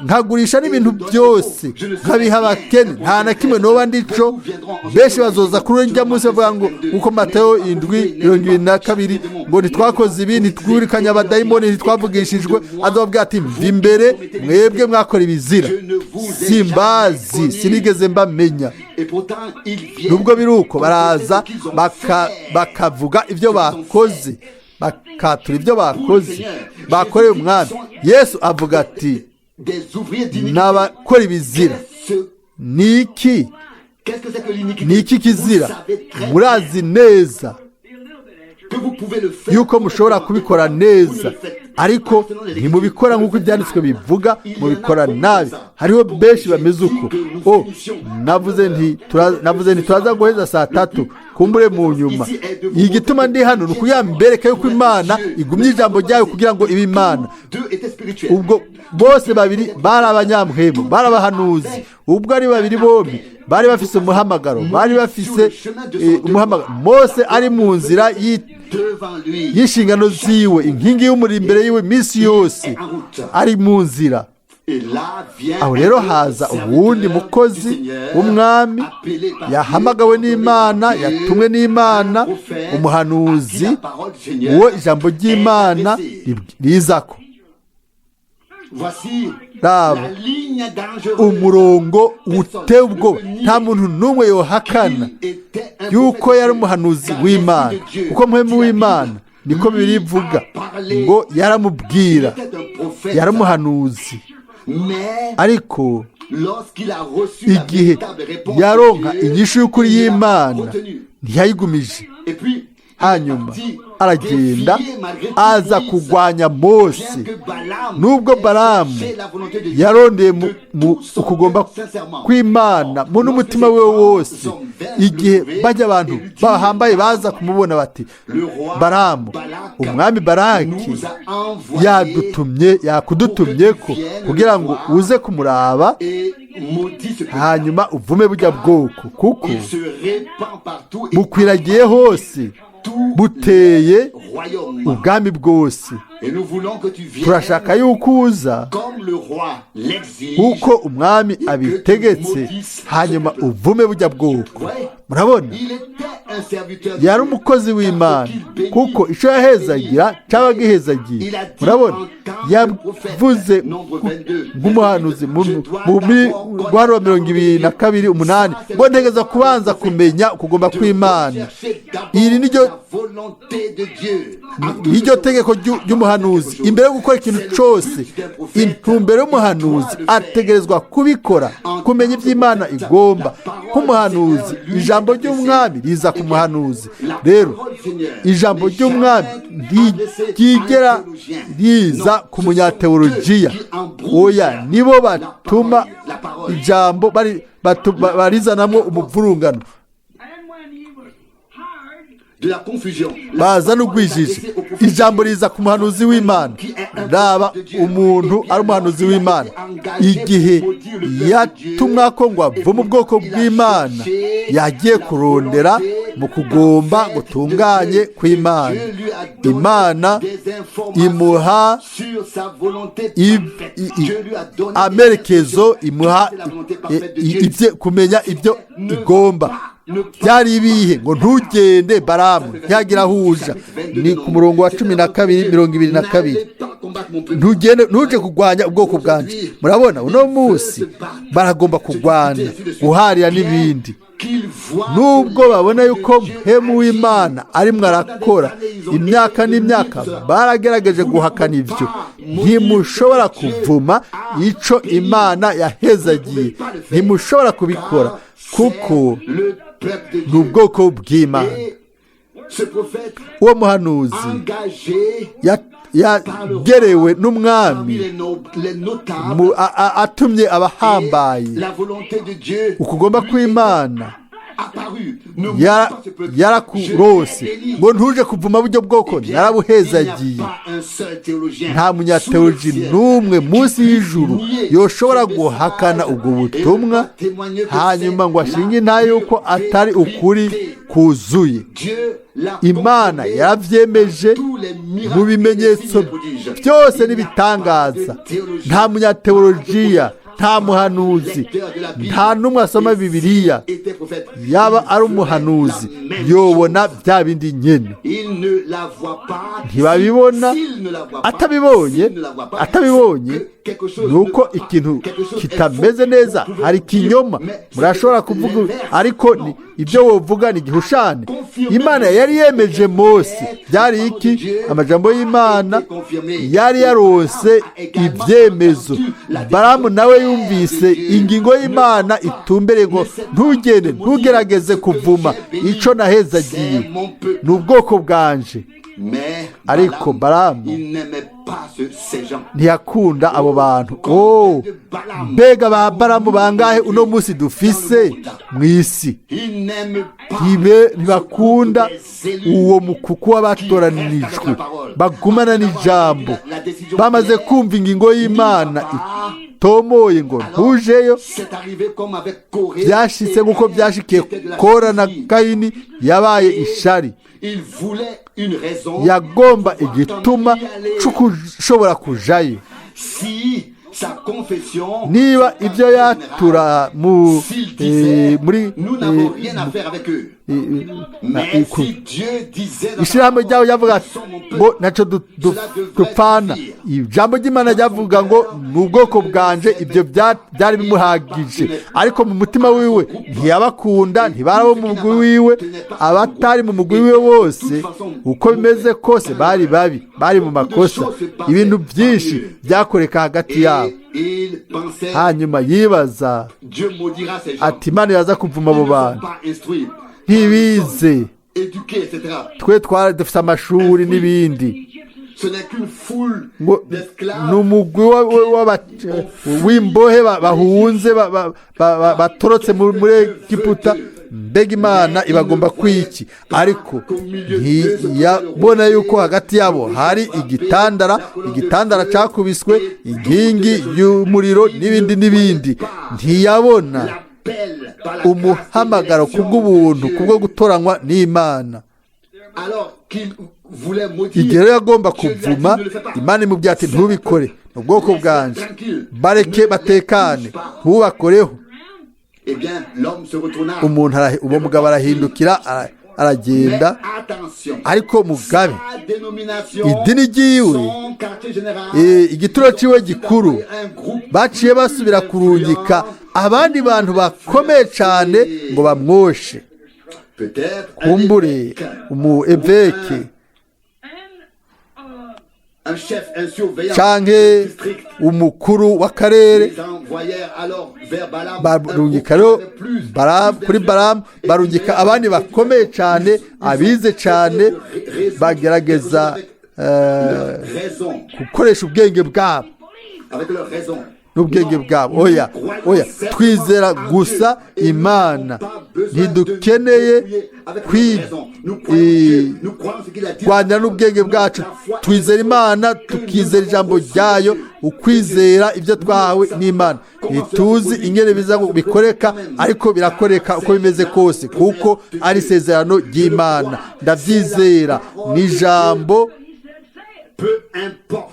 Speaker 3: nkagurisha n'ibintu byose nkabiha abakene, nta na kimwe noba ndico. Benshi bazoza kuri urya munsi bavuga ngo, nkuko Matayo 7:22, ngo ntitwakoze ibi, ntitwirukanye abadayimoni, ntitwavugishijwe. Azababwira ati: "Mva imbere, mwebwe mwakora ibizira, simbazi, sinigeze mbamenya." Nubwo biri uko, baraza bakavuga ibyo bakoze, bakatura ibyo bakoze, bakoreye Umwami. Yesu avuga ati: "N'abakora ibizira." Ni iki? Ni iki kizira? Murazi neza yuko mushobora kubikora neza, ariko ntimubikora nk'uko Ibyanditswe bivuga, mubikora nabi. Hariho benshi bameze uko. O, navuze nti turaza guheza saa 3, kumbure mu nyuma. Igituma ndi hano ni ukugira mbereke yuko Imana igumye ijambo ryayo kugira ngo ibe Imana. Ubwo bose babiri bari abanyamuhemu, bari abahanuzi. Ubwo ari babiri bombi bari bafise umuhamagaro, bari bafise umuhamagaro. Mose ari mu nzira y'inshingano ziwe, inkingi y'umuriro imbere yiwe iminsi yose, ari mu nzira. Aho rero haza uwundi mukozi w'Umwami yahamagawe n'Imana, yatumwe n'Imana, umuhanuzi, uwo ijambo ry'Imana rizako. Raba umurongo uteye ubwoba. Nta muntu n'umwe yohakana yuko yari umuhanuzi w'Imana, kuko Mpwemu w'Imana, niko Bibiliya ivuga, ngo yaramubwira. Yari umuhanuzi, ariko igihe yaronka inyishu y'ukuri y'Imana, ntiyayigumije. Hanyuma aragenda aza kugwanya Mose, nubwo Baramu yarondeye mu ukugomba kw'Imana mu n'umutima we wose. Igihe bajya abantu bahambaye baza kumubona bati: "Baramu, Umwami Baraki yadutumye, yakudutumye ko kugira ngo uze kumuraba, hanyuma uvume bujya bwoko, kuko bukwiragiye hose, buteye ubwami bwose. Turashaka yuko uza nk'uko umwami abitegetse, hanyuma uvume bujya bwoko." Murabona, yari umukozi w'Imana, kuko icyo yahezagira cyaba gihezagiye. Murabona, yavuze nk'umuhanuzi muri rwa 22:8 ngo: "Ntegeza kubanza kumenya ukugomba kw'Imana." Iri niryo tegeko ry'umuhanuzi imbere yo gukora ikintu cyose. Intumbero y'umuhanuzi, ategerezwa kubikora, kumenya iby'Imana igomba. Nk'umuhanuzi, ijambo ry'Umwami riza ku muhanuzi. Rero ijambo ry'Umwami ntiryigera riza ku munyateolojiya, oya. Nibo batuma ijambo barizanamo umuvurungano, baza n'ugwijije. Ijambo riza ku muhanuzi w'Imana. Raba umuntu ari umuhanuzi w'Imana, igihe yatumwa ko ngo ave mu bwoko bw'Imana, yagiye kurondera mu kugomba gutunganye kw'Imana. Imana imuha amerekezo, imuha kumenya ibyo igomba. Byari ibihe? Ngo: "Ntugende, Baramu, ntiyagira aho uja." Ni ku murongo wa 12, 22: "Ntugende, ntuje kurwanya ubwoko bwanjye." Murabona, uno munsi baragomba kurwana, guharira n'ibindi, nubwo babona yuko Mpwemu w'Imana arimwo arakora. Imyaka n'imyaka baragerageje guhakana ibyo. Ntimushobora kuvuma ico Imana yahezagiye, ntimushobora kubikora, kuko ni ubwoko bw'Imana. Uwo muhanuzi yagerewe n'umwami, atumye abahambaye, ukugomba kw'Imana. Yarakurose ngo ntuje kuvuma buryo bwoko, narabuhezagiye. Nta munyateoloji n'umwe munsi y'ijuru yoshobora guhakana ubwo butumwa hanyuma ngo ashinge intahe yuko atari ukuri kuzuye. Imana yaravyemeje mu bimenyetso byose n'ibitangaza. Nta munyateolojiya, nta muhanuzi, nta n'umwe asoma Bibiliya yaba ari umuhanuzi yobona bya bindi nyene. Ntibabibona. Atabibonye nuko ikintu kitameze neza, hari ikinyoma murashobora kuvuga, ariko ni ibyo wovuga ni igihushane. Imana yari yemeje Mose. Byari iki? Amajambo y'Imana yari yarose ibyemezo. Baramu nawe yumvise ingingo y'Imana itumbereye ngo ntugende, ntugerageze kuvuma ico nahezagiye, ni ubwoko bwanje. Ariko Baramu ntiyakunda abo bantu. Oh, mbega ba Baramu bangahe uno munsi dufise mu isi! Ntibakunda uwo mukuku w'abatoranijwe bagumana n'ijambo, bamaze kumva ingingo y'Imana itomoye ngo ntujeyo. Byashitse nk'uko byashikiye Kora na Kayini, yabaye ishari. Yagomba igituma c'ukushobora kujayo. Niba ibyo yatura muri ishyirahamwe ryabo yavuga ngo ntacyo dupfana, ijambo ry'Imana ryavuga ngo ni ubwoko bwanje, ibyo byari bimuhagije. Ariko mu mutima wiwe ntiyabakunda, ntibari mu mugwi wiwe. Abatari mu mugwi wiwe bose uko bimeze kose bari babi, bari mu makosa. Ibintu byinshi byakoreka hagati yabo. Hanyuma yibaza ati Imana iraza kuvuma abo bantu, ntibize, twe twari dufite amashuri n'ibindi, ngo ni umugwi w'imbohe bahunze, batorotse muri Egiputa. Mbega Imana ibagomba kwiki? Ariko ntiyabona yuko hagati yabo hari igitandara, igitandara cakubiswe, inkingi y'umuriro n'ibindi n'ibindi. Ntiyabona umuhamagaro kubw'ubuntu, kubwo gutoranywa n'Imana. Igihe rero yagomba kuvuma, Imana imubwira ati ntubikore, ni ubwoko bwanje, bareke batekane, ntubakoreho. Umuntu, uwo mugabo arahindukira aragenda. Ariko mugabe idini ryiwe, igituro ciwe gikuru, baciye basubira kurungika abandi bantu bakomeye cyane ngo bamwoshe. Kumbure umu eveke canke umukuru w'akarere. Barungika rero kuri Baramu, barungika abandi bakomeye cyane, abize cyane, bagerageza gukoresha ubwenge bwabo n'ubwenge bwabo. Oya, oya, twizera gusa Imana, ntidukeneye kwirwanya n'ubwenge bwacu. Twizera Imana, tukizera ijambo ryayo, ukwizera ibyo twahawe n'Imana. Ntituzi ingene biza bikoreka, ariko birakoreka uko bimeze kose, kuko ari isezerano ry'Imana. Ndabyizera, ni ijambo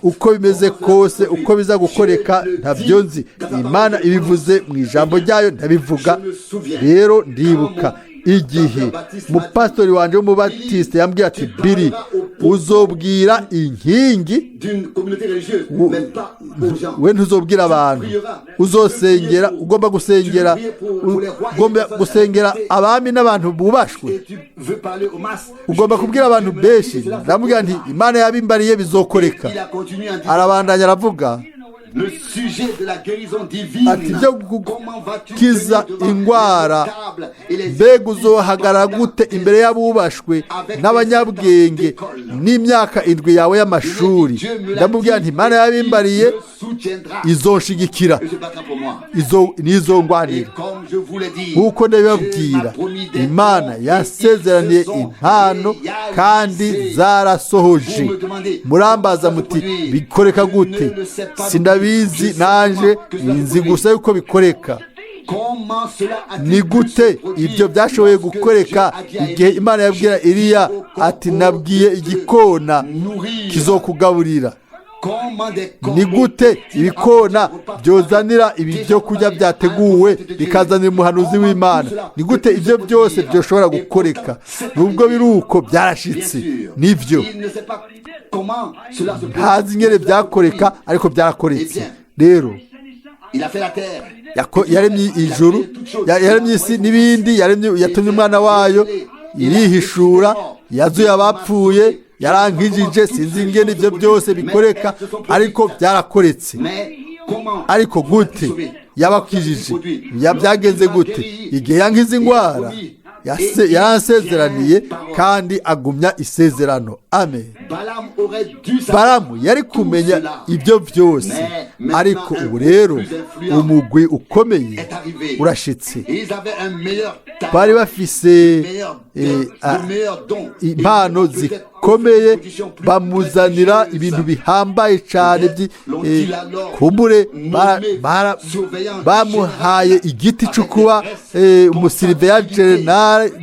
Speaker 3: uko bimeze kose, uko biza gukoreka ntabyo nzi. Imana ibivuze mu ijambo ryayo, ndabivuga. Rero ndibuka igihe umupasitori wanjye w'umubatisite yambwiye ati Biri, uzobwira inkingi, we ntuzobwira abantu, uzosengera, ugomba gusengera, ugomba gusengera abami n'abantu bubashwe, ugomba kubwira abantu benshi. Ndamubwira nti Imana yabimbariye bizokoreka. Arabandanya aravuga, Ati ibyo gukiza indwara, mbega uzohagarara gute imbere y'abubashwe n'abanyabwenge n'imyaka 7 yawe y'amashuri? Ndamubwira nti Imana yabimbariye izonshigikira, nizongwanira. Nk'uko ndabibabwira, Imana yasezeraniye impano kandi zarasohoje. Murambaza muti bikoreka gute? Sindabizi nanje, nzi gusa yuko bikoreka. Ni gute ibyo byashoboye gukoreka igihe Imana yabwira Eliya ati nabwiye igikona kizokugaburira? Ni gute ibikona byozanira ibi byo kurya byateguwe bikazanira umuhanuzi w'Imana? Ni gute ibyo byose byoshobora gukoreka? Nubwo biri uko byarashitse, nibyo. Ntazi ingene byakoreka, ariko byarakoretse. Rero yaremye ijuru, yaremye isi n'ibindi, yatumye umwana wayo irihishura, yazuye abapfuye, yarankijije. Sinzi ingene ibyo byose bikoreka, ariko byarakoretse. Ariko gute yabakijije? Byagenze gute? Igihe yankiza indwara yaransezeraniye kandi agumya isezerano. Amen. Balamu yari kumenya ibyo byose, ariko ubu rero umugwi ukomeye urashitse. Bari bafise impano zikomeye, bamuzanira ibintu bihambaye cyane. Kumbure bamuhaye igiti cyo kuba umusiriveya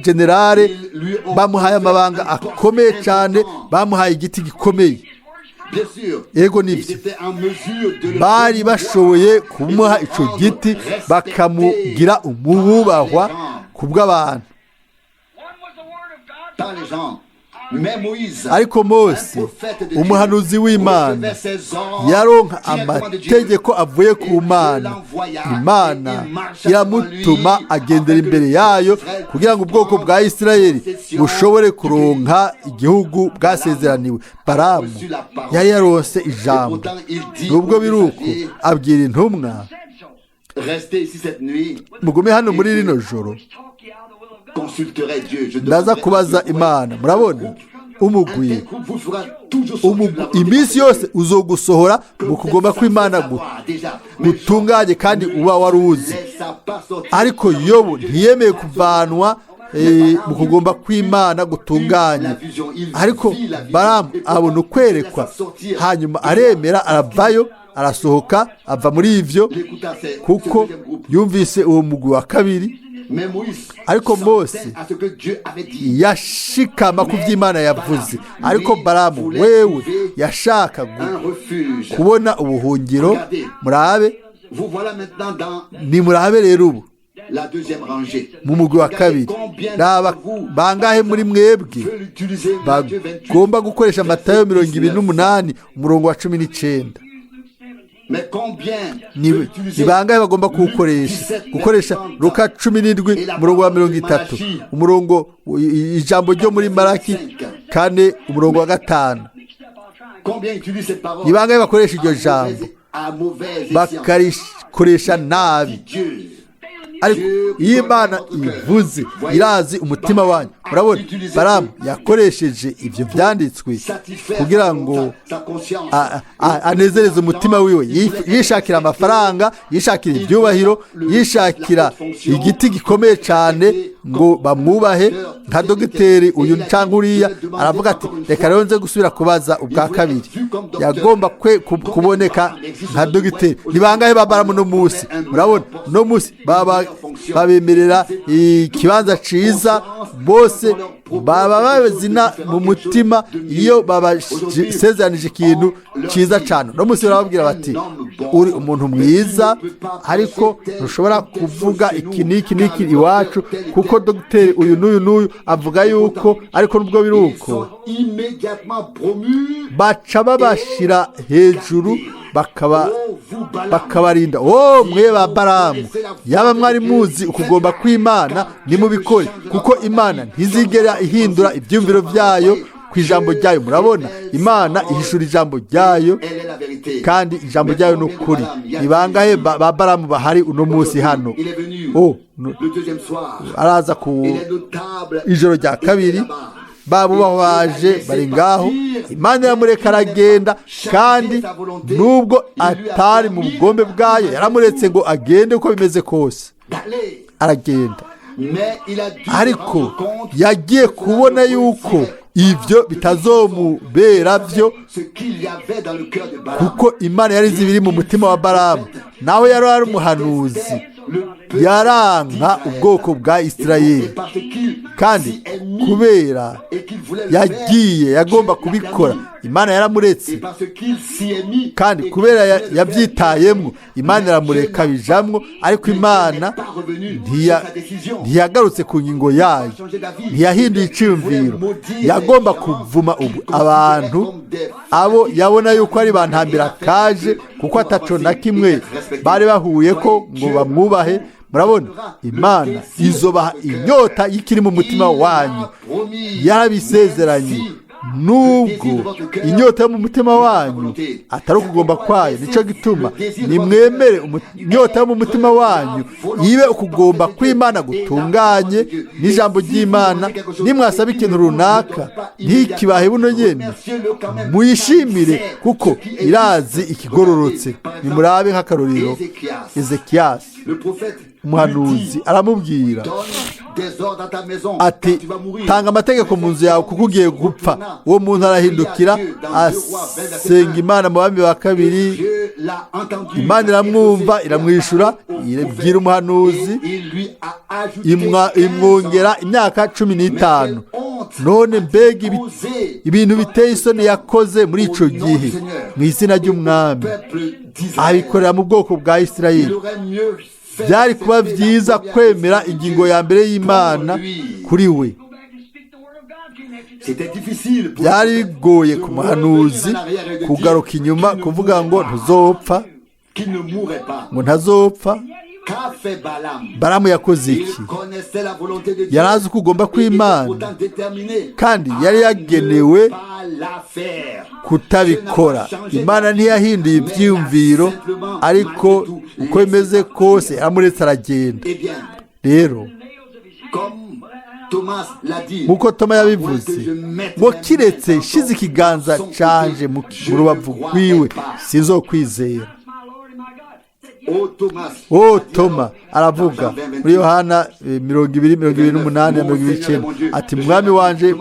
Speaker 3: generale, bamuhaye amabanga akomeye cyane, bamuhaye igiti gikomeye. Yego nibyo, bari bashoboye kumuha icyo giti bakamugira umububahwa ku bw'abantu. Ariko Mose, umuhanuzi w'Imana, yaronka amategeko avuye ku Mana. Imana iramutuma agendera imbere yayo kugira ngo ubwoko bwa Isirayeli bushobore kuronka igihugu bwasezeraniwe. Balamu yari yaronse ijambo, nubwo biri uko abwira intumwa, mugume hano muri rino joro, ndaza kubaza Imana. Murabona umugwi iminsi yose uzogusohora mu kugomba kw'Imana gutunganye kandi uba wari uzi. Ariko Yobu ntiyemeye kuvanwa mu kugomba kw'Imana gutunganye. Ariko Balamu abona ukwerekwa, hanyuma aremera, aravayo, arasohoka, ava muri ivyo, kuko yumvise uwo mugwi wa kabiri. Ariko Mose yashikama ku by'Imana yavuze. Ariko Balamu wewe yashaka kubona ubuhungiro. Murabe, ni murabe rero ubu mu mugwi wa kabiri, raba bangahe muri mwebwe bagomba gukoresha Matayo 28 umurongo wa 19. Ni bangahe bagomba kuwukoresha? Gukoresha Luka 17 umurongo wa 30, umurongo ijambo ryo muri Maraki 4 umurongo wa 5. Ni bangahe bakoresha iryo jambo bakarikoresha nabi? Ariko iyo Imana ivuze irazi umutima wanyu. Murabona Balamu yakoresheje ibyo byanditswe kugira ngo anezereze umutima wiwe, yishakira amafaranga, yishakira ibyubahiro, yishakira igiti gikomeye cyane ngo bamwubahe nka dogiteri uyu cyangwa uriya. Aravuga ati reka rero nze gusubira kubaza ubwa kabiri. Yagomba kuboneka nka dogiteri. Ni bangahe ba Balamu no munsi? Murabona no munsi babemerera ikibanza ciza, bose baba babazina mu mutima iyo babasezeranije ikintu cyiza cyane. No munsi barababwira bati uri umuntu mwiza, ariko ntushobora kuvuga iki n'iki n'iki iwacu, kuko dogiteri uyu n'uyu n'uyu avuga yuko. Ariko nubwo biri uko, baca babashyira hejuru bakabarinda. Oh mwe ba Balamu, yaba mwari muzi ukugomba kw'Imana nimubikore, kuko Imana ntizigera ihindura ibyumviro byayo ku ijambo ryayo. Murabona, Imana ihishura ijambo ryayo, kandi ijambo ryayo ni ukuri. Ni bangahe ba Baramu bahari uno munsi hano? Oh, araza ku ijoro rya kabiri, babo baje bari ngaho. Imana iramureka aragenda, kandi nubwo atari mu bugombe bwayo, yaramuretse ngo agende uko bimeze kose, aragenda. Ariko yagiye kubona yuko ibyo bitazomubera byo, kuko Imana yari izi ibiri mu mutima wa Baramu. Nawe yari ari umuhanuzi, yaranka ubwoko bwa Isirayeli, kandi kubera yagiye yagomba kubikora, Imana yaramuretse. Kandi kubera yabyitayemwo, Imana iramureka bijamwo. Ariko Imana ntiyagarutse ku ngingo yayo, ntiyahinduye iciyumviro. Yagomba kuvuma abantu abo yabona yuko ari bantambira kaje, kuko ataco na kimwe bari bahuye ko ngo bamwubahe. Murabona, Imana izobaha inyota y'ikiri mu mutima wanyu. Yarabisezeranye, nubwo inyota yo mu mutima wanyu atari ukugomba kwayo. Nicyo gituma nimwemere inyota yo mu mutima wanyu ibe ukugomba kw'Imana gutunganye n'ijambo ry'Imana. Nimwasaba ikintu runaka ntikibahe buno nyene, muyishimire, kuko irazi ikigororotse. Nimurabe nk'akarorero Ezekiyasi, umuhanuzi aramubwira ati: "Tanga amategeko mu nzu yawe, kuko ugiye gupfa." Uwo muntu arahindukira asenga Imana mu Bami ba Kabiri. Imana iramwumva, iramwishyura, ibwira umuhanuzi, imwongera imyaka 15. None mbega ibintu biteye isoni yakoze muri icyo gihe mu izina ry'Umwami, abikorera mu bwoko bwa Isirayeli! Byari kuba byiza kwemera ingingo ya mbere y'Imana kuri we. Byari bigoye ku muhanuzi kugaruka inyuma kuvuga ngo ntuzopfa, ngo ntazopfa. Baramu yakoze iki? Yari azi uko ugomba kw'Imana, kandi yari yagenewe kutabikora. Imana ntiyahinduye ibyiyumviro, ariko uko bimeze kose yaramuretse aragenda. Rero nk'uko Toma yabivuze ngo: "Kiretse shize ikiganza canje mu rubavu rwiwe, sinzokwizera." O Toma aravuga muri Yohana 20, 28 na 29 ati: "Mwami wanje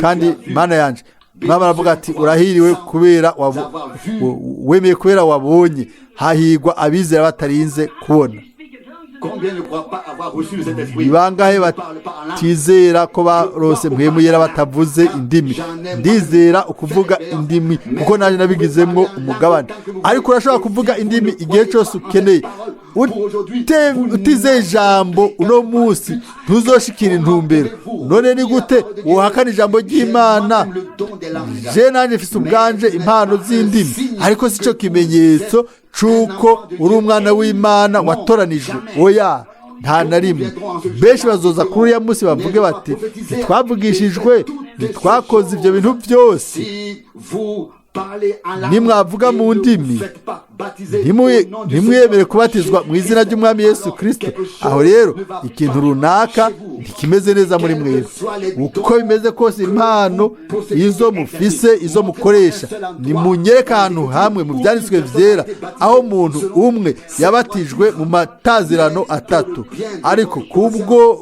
Speaker 3: kandi Mana yanje." Mwami aravuga ati: "Urahiriwe kubera wemeye, kubera wabonye. Hahigwa abizera batarinze kubona." Ni bangahe batizera ko barose Mpwemu Yera batavuze indimi? Ndizera ukuvuga indimi, kuko nanjye nabigizemwo umugabane. Ariko urashobora kuvuga indimi igihe cyose ukeneye, utizeye ijambo uno munsi ntuzoshikira intumbero. None ni gute wohakana ijambo ry'Imana? Je nanjye mfise ubwanje impano z'indimi, ariko si cyo kimenyetso c'uko uri umwana w'Imana watoranijwe. Oya, nta na rimwe. Benshi bazoza kuri uriya munsi bavuge bati: "Ntitwavugishijwe? Ntitwakoze ibyo bintu byose?" Nimwavuga mu ndimi, ntimwemere kubatizwa mu izina ry'Umwami Yesu Kirisito, aho rero ikintu runaka ntikimeze neza muri mwebwe. Uko bimeze kose, impano izo mufise, izo mukoresha, nimunyereke ahantu hamwe mu byanditswe byera aho umuntu umwe yabatijwe mu matazirano atatu. Ariko kubwo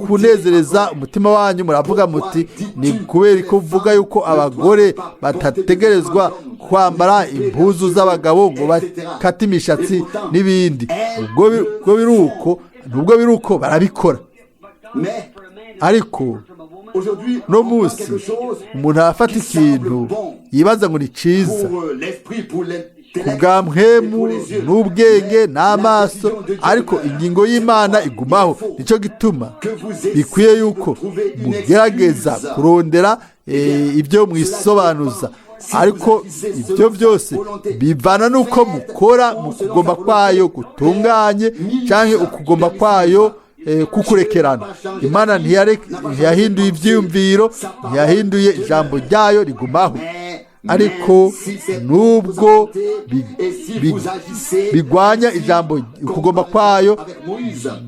Speaker 3: kunezereza umutima wanyu muravuga muti: "Ni kubera ko uvuga yuko abagore batategerezwa kwambara impuzu z'abagabo ngo bakate imishatsi n'ibindi." Ubwo biri uko, nubwo biri uko, barabikora. Ariko no munsi umuntu arafata ikintu yibaza ngo ni cyiza ku bwa mpwemu n'ubwenge n'amaso, ariko ingingo y'Imana igumaho. Nicyo gituma bikwiye yuko mugerageza kurondera ibyo mwisobanuza, ariko ibyo byose bivana n'uko mukora mu kugomba kwayo gutunganye cyangwa ukugomba kwayo. kukurekerana. Imana ntiyahinduye ibyiyumviro, ntiyahinduye ijambo ryayo, rigumaho. Ariko nubwo bigwanya ijambo kugomba kwayo,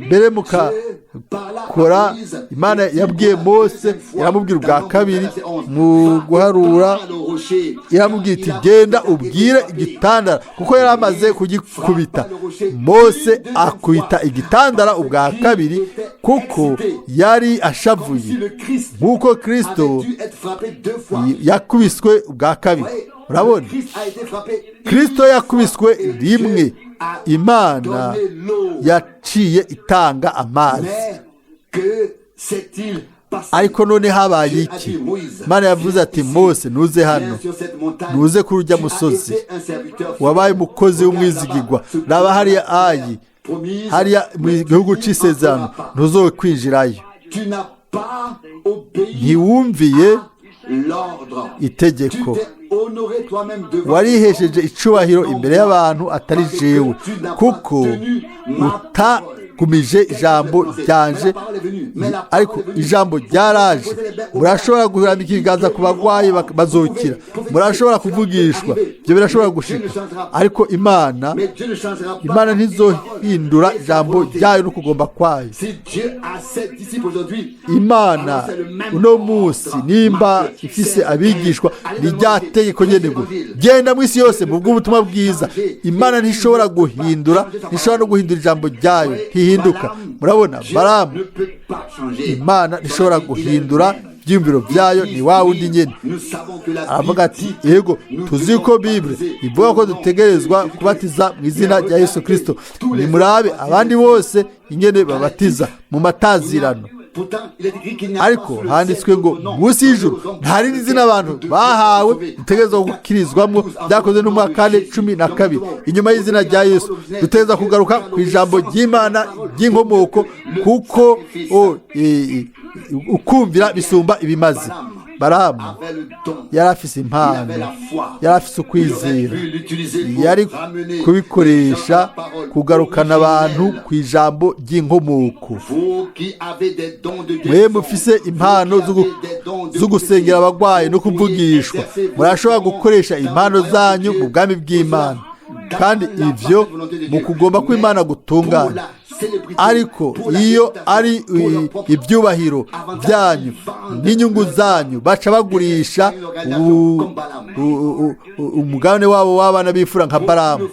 Speaker 3: mbere mukakora. Imana yabwiye Mose, iramubwira ubwa kabiri mu guharura, iramubwira iti genda ubwire igitandara, kuko yari amaze kugikubita. Mose akubita igitandara ubwa kabiri kuko yari ashavuye, nk'uko Kristo yakubiswe ubwa kabiri. Urabona, Kristo yakubiswe rimwe, Imana yaciye itanga amazi. Ariko none habaye iki? Imana yavuze ati Mose, ntuze hano, ntuze kuri ujya musozi, wabaye umukozi w'umwizigirwa. Raba hariya ayi hariya mu gihugu cy'isezerano, ntuzowe kwinjirayo, ntiwumviye itegeko, warihesheje icubahiro imbere y'abantu atari jewe, kuko utagumije ijambo ryanje. Ariko ijambo ryaraje. Murashobora kurambika ibiganza ku barwayi bazokira, murashobora kuvugishwa, ibyo birashobora gushika. Ariko Imana ntizohindura ijambo ryayo no kugomba kwayo. Imana uno munsi nimba ifise abigishwa, ni rya tegeko nyene ngo genda mu isi yose mu bw'ubutumwa bwiza. Imana ntishobora guhindura, ntishobora no guhindura ijambo ryayo, ntihinduka. Murabona Balamu, Imana ntishobora guhindura ibyiyumviro byayo, ni wa wundi nyine. Aravuga ati yego, tuzi ko Bible ivuga ko dutegerezwa kubatiza mu izina rya Yesu Kristo. Nimurabe abandi bose ingene babatiza mu matazirano. Ariko handitswe ngo munsi y'ijuru nta rindi zina abantu bahawe dutegerezwa gukirizwamo, byakoze n'umwaka 12 inyuma y'izina rya Yesu. Dutegerezwa kugaruka ku ijambo ry'Imana ry'inkomoko, kuko ukumvira bisumba ibimaze. Balamu yari afise impano, yari afise ukwizera, yari kubikoresha kugarukana abantu ku ijambo ry'inkomoko. Mwe mufise impano zo gusengera abarwayi no kuvugishwa, murashobora gukoresha impano zanyu mu bwami bw'Imana, kandi ivyo mu kugomba kw'Imana gutungana. Ariko iyo ari ibyubahiro byanyu n'inyungu zanyu, baca bagurisha umugabane wabo w'abana b'imfura nka Balamu.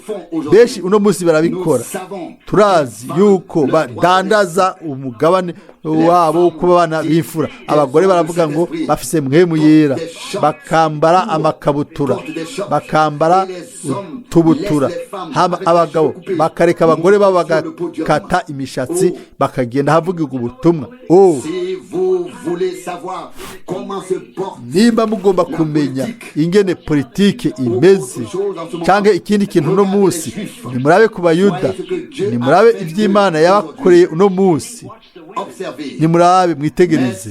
Speaker 3: Benshi uno munsi barabikora. Turazi yuko badandaza umugabane wabo kuba abana b'imfura. Abagore baravuga ngo bafise mpwemu yera, bakambara amakabutura, bakambara utubutura, abagabo bakareka abagore babo bagakata imishatsi, bakagenda havugirwa ubutumwa. Nimba mugomba kumenya ingene politike imeze cyangwa ikindi kintu uno munsi, nimurabe ku Bayuda, nimurabe iby'Imana yabakoreye uno munsi, nimurabe mwitegereze.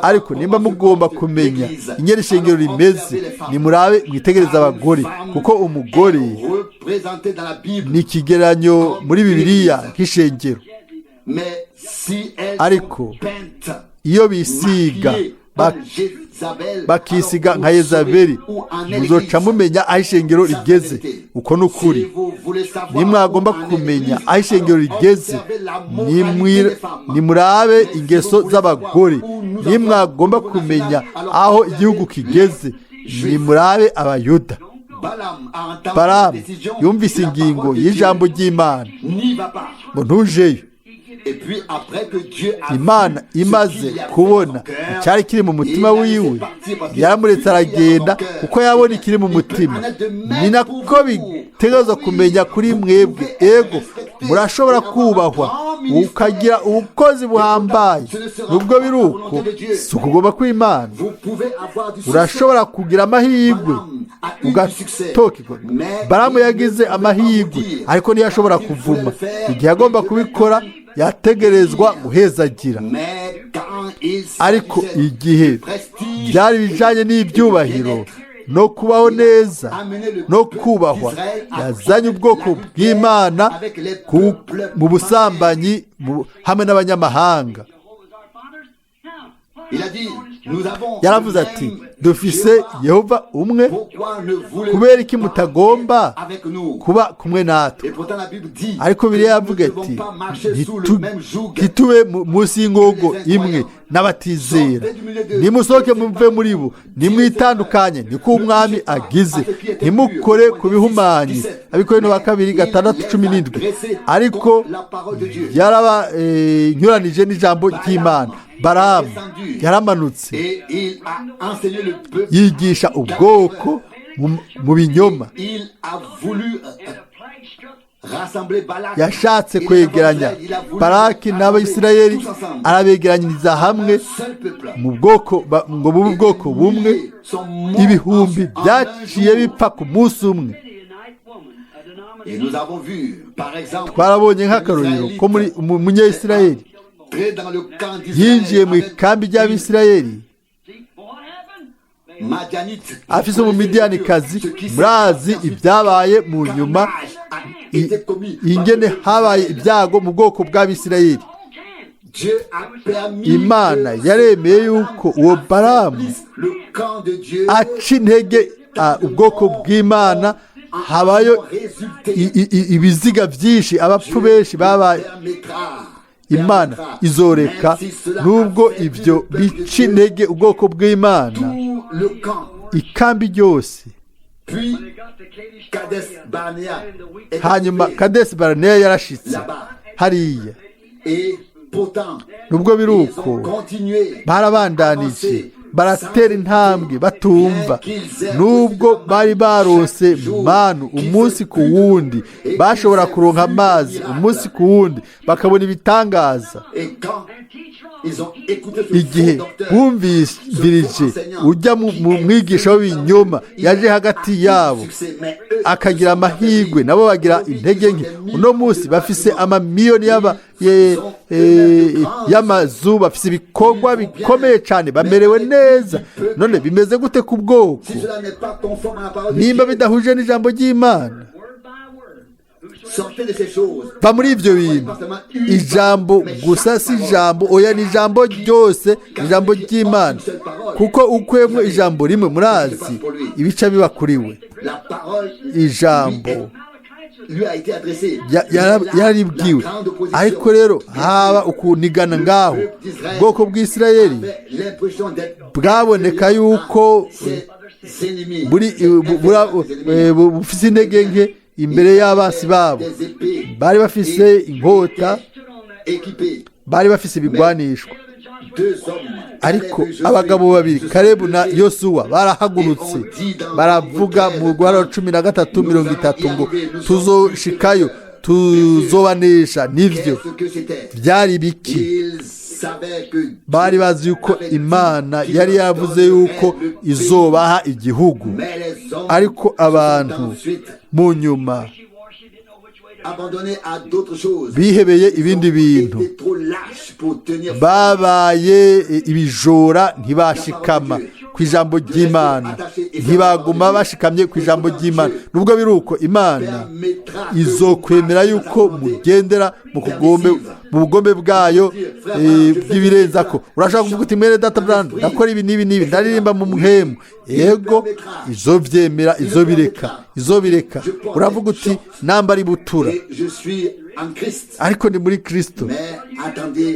Speaker 3: Ariko nimba mugomba kumenya ingene ishengero rimeze, nimurabe mwitegereze abagore, kuko umugore ni ikigereranyo muri Bibiliya nk'ishengero. Ariko iyo bisiga bakisiga nka Yezabeli, muzoca mumenya aho ishengero rigeze. Uko ni ukuri. Nimwagomba kumenya aho ishengero rigeze, nimurabe ingeso z'abagore. Nimwagomba kumenya aho igihugu kigeze, nimurabe Abayuda. Balamu yumvise ingingo y'ijambo ry'Imana ngo ntujeyo. Imana imaze kubona icyari kiri mu mutima wiwe, yaramuretse aragenda, kuko yabona ikiri mu mutima. Ni nako bitegerezwa kumenya kuri mwebwe. Ego, murashobora kubahwa ukagira ubukozi buhambaye, nubwo biri uko si ukugomba kw'Imana. Urashobora kugira amahirwe ugatokirwa. Balamu yagize amahirwe, ariko ntiyashobora kuvuma. Igihe agomba kubikora yategerezwa guhezagira. Ariko igihe byari bijanye n'ibyubahiro no kubaho neza no kubahwa. Yazanye ubwoko bw'Imana mu busambanyi hamwe n'abanyamahanga. Yaravuze ati dufise Yehova umwe, kubera iki mutagomba kuba kumwe natwe? Ariko Bibiliya yavuga ati ntitube munsi y'ingogo imwe n'abatizera, nimusohoke muve muri bo, nimwitandukanye, niko umwami agize, ntimukore ku bihumanye. Abikorinto ba kabiri 6:17. Ariko yarabanyuranije n'ijambo ry'Imana. Baramu yaramanutse yigisha ubwoko mu binyoma. Yashatse kwegeranya Baraki n'Abayisirayeli, arabegeranyiriza hamwe mu bwoko ngo bube ubwoko bumwe. Ibihumbi byaciye bipfa ku munsi umwe. Twarabonye nk'akarorero ko muri umunyayisirayeli yinjiye mu ikambi ry'Abisirayeli afise umumidiyanikazi. Murazi ibyabaye mu nyuma, ingene habaye ibyago mu bwoko bw'Abisirayeli. Imana yaremeye yuko uwo Baramu aca intege ubwoko bw'Imana, habayo ibiziga byinshi, abapfu benshi babaye. Imana izoreka nubwo ibyo bica intege ubwoko bw'Imana, ikambi ryose. Hanyuma Kadesi Barinea yarashitse hariya. Nubwo biri uko, barabandanije baratera intambwe batumva. Nubwo bari barose manu umunsi ku wundi, bashobora kuronka amazi umunsi ku wundi, bakabona ibitangaza. Igihe bumvirije ujya mu mwigisha w'ibinyoma yaje hagati yabo akagira amahirwe, nabo bagira intege nke. Uno munsi bafise amamiliyoni y'amazu, bafise ibikorwa bikomeye cyane, bamerewe neza. None bimeze gute ku bwoko nimba bidahuje n'ijambo ry'Imana? Va muri ibyo bintu. Ijambo gusa si ijambo, oya, ni ijambo ryose, ijambo ry'Imana. Kuko ukwemwe ijambo rimwe, murazi ibica biba kuri we. Ijambo yaribwiwe, ariko rero haba ukunigana ngaho. Ubwoko bw'Isirayeli bwaboneka yuko bufise intege nke imbere y'abasi babo. Bari bafise inkota, bari bafise ibigwanishwa. Ariko abagabo babiri, Kalebu na Yosuwa, barahagurutse baravuga mu rwaro 13:30 ngo tuzoshikayo, tuzobanesha. Nivyo byari biki? Bari bazi yuko Imana yari yavuze yuko izobaha igihugu, ariko abantu mu nyuma bihebeye ibindi bintu, babaye ibijora, ntibashikama ku ijambo ry'Imana, ntibaguma bashikamye ku ijambo ry'Imana. Nubwo biri uko, Imana izokwemera yuko mugendera mu bugombe bwayo bw'ibirenzako. Urashobora kuvuga uti mwene data Brand, ndakora ibi n'ibi n'ibi, ndaririmba mu muhemu. Yego, izobyemera, izobireka, izobireka. Uravuga uti nambara ibutura, ariko ni muri Kristo.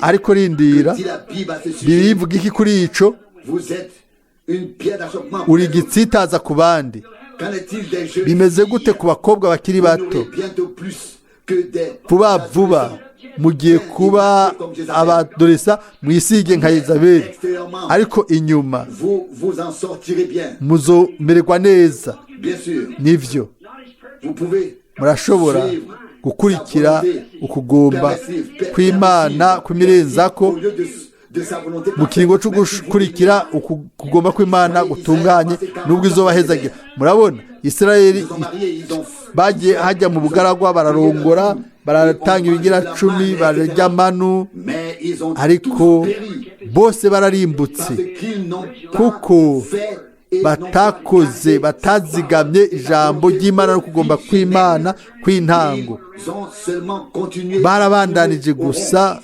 Speaker 3: Ariko rindira, bibivuga iki kuri ico? Uri igitsitaza ku bandi. Bimeze gute ku bakobwa bakiri bato? Vuba vuba mugiye kuba abadoresa, mwisige nka Yezabeli, ariko inyuma muzomererwa neza. Nivyo, murashobora gukurikira ukugomba kw'Imana kw'imirenzako mu kiringo cyo gukurikira ukugomba kw'Imana gutunganye, nubwo izobahezagira. Murabona Isirayeli bagiye hajya mu bugaragwa, bararongora, baratanga ibigira 10, bararya manu, ariko bose bararimbutse kuko Batakoze, batazigamye ijambo ry'Imana no kugomba kw'Imana kw'intango. Barabandanije gusa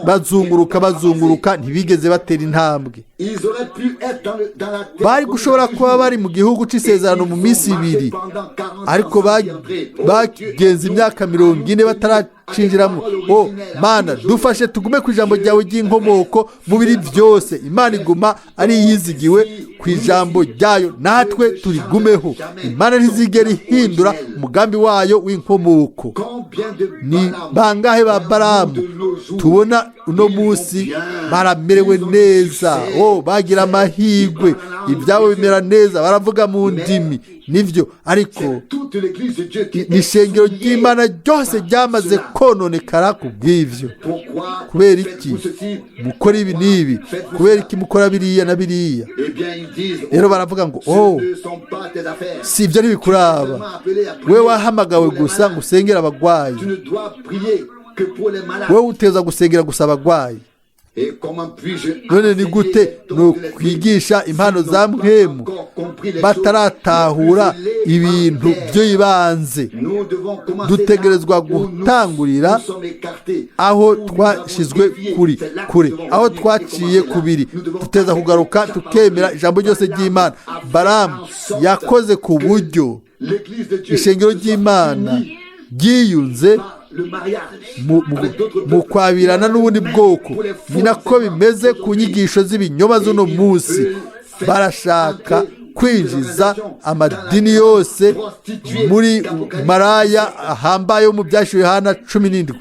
Speaker 3: bazunguruka, bazunguruka, ntibigeze batera intambwe. Bari gushobora kuba bari mu gihugu cy'isezerano mu minsi 2, ariko bagenze imyaka 40 bataracinjiramo. O Mana, dufashe tugume ku ijambo ryawe ry'inkomoko mu biri byose. Imana iguma ari iyizigiwe ku ijambo ryayo, natwe turigumeho. Imana ntizigera ihindura umugambi wayo w'inkomoko. Ni bangahe ba Baramu tubona uno munsi baramerewe neza, oh, bagira amahirwe, ibyabo bimera neza, baravuga mu ndimi, nibyo, ariko ni ishengero ry'Imana ryose ryamaze kononekara ku bw'ibyo. Kubera iki mukora ibi n'ibi? Kubera iki mukora biriya na biriya? Rero baravuga ngo: "Oh, si ibyo, ntibikuraba, we wahamagawe gusa ngo usengere abagwayi, wowe uteza gusengera gusa abagwayi." None ni gute nokwigisha impano za Mpwemu bataratahura ibintu by'ibanze? Dutegerezwa gutangurira aho twashyizwe kuri kure, aho twaciye kubiri. Duteza kugaruka tukemera ijambo ryose ry'Imana. Baramu yakoze ku buryo ishengero ry'Imana ryiyunze mu kwabirana n'ubundi bwoko. Ni nako bimeze ku nyigisho z'ibinyoma z'uno munsi. Barashaka kwinjiza amadini yose muri maraya ahambaye yo mu Byashyiriwe Yohana 17.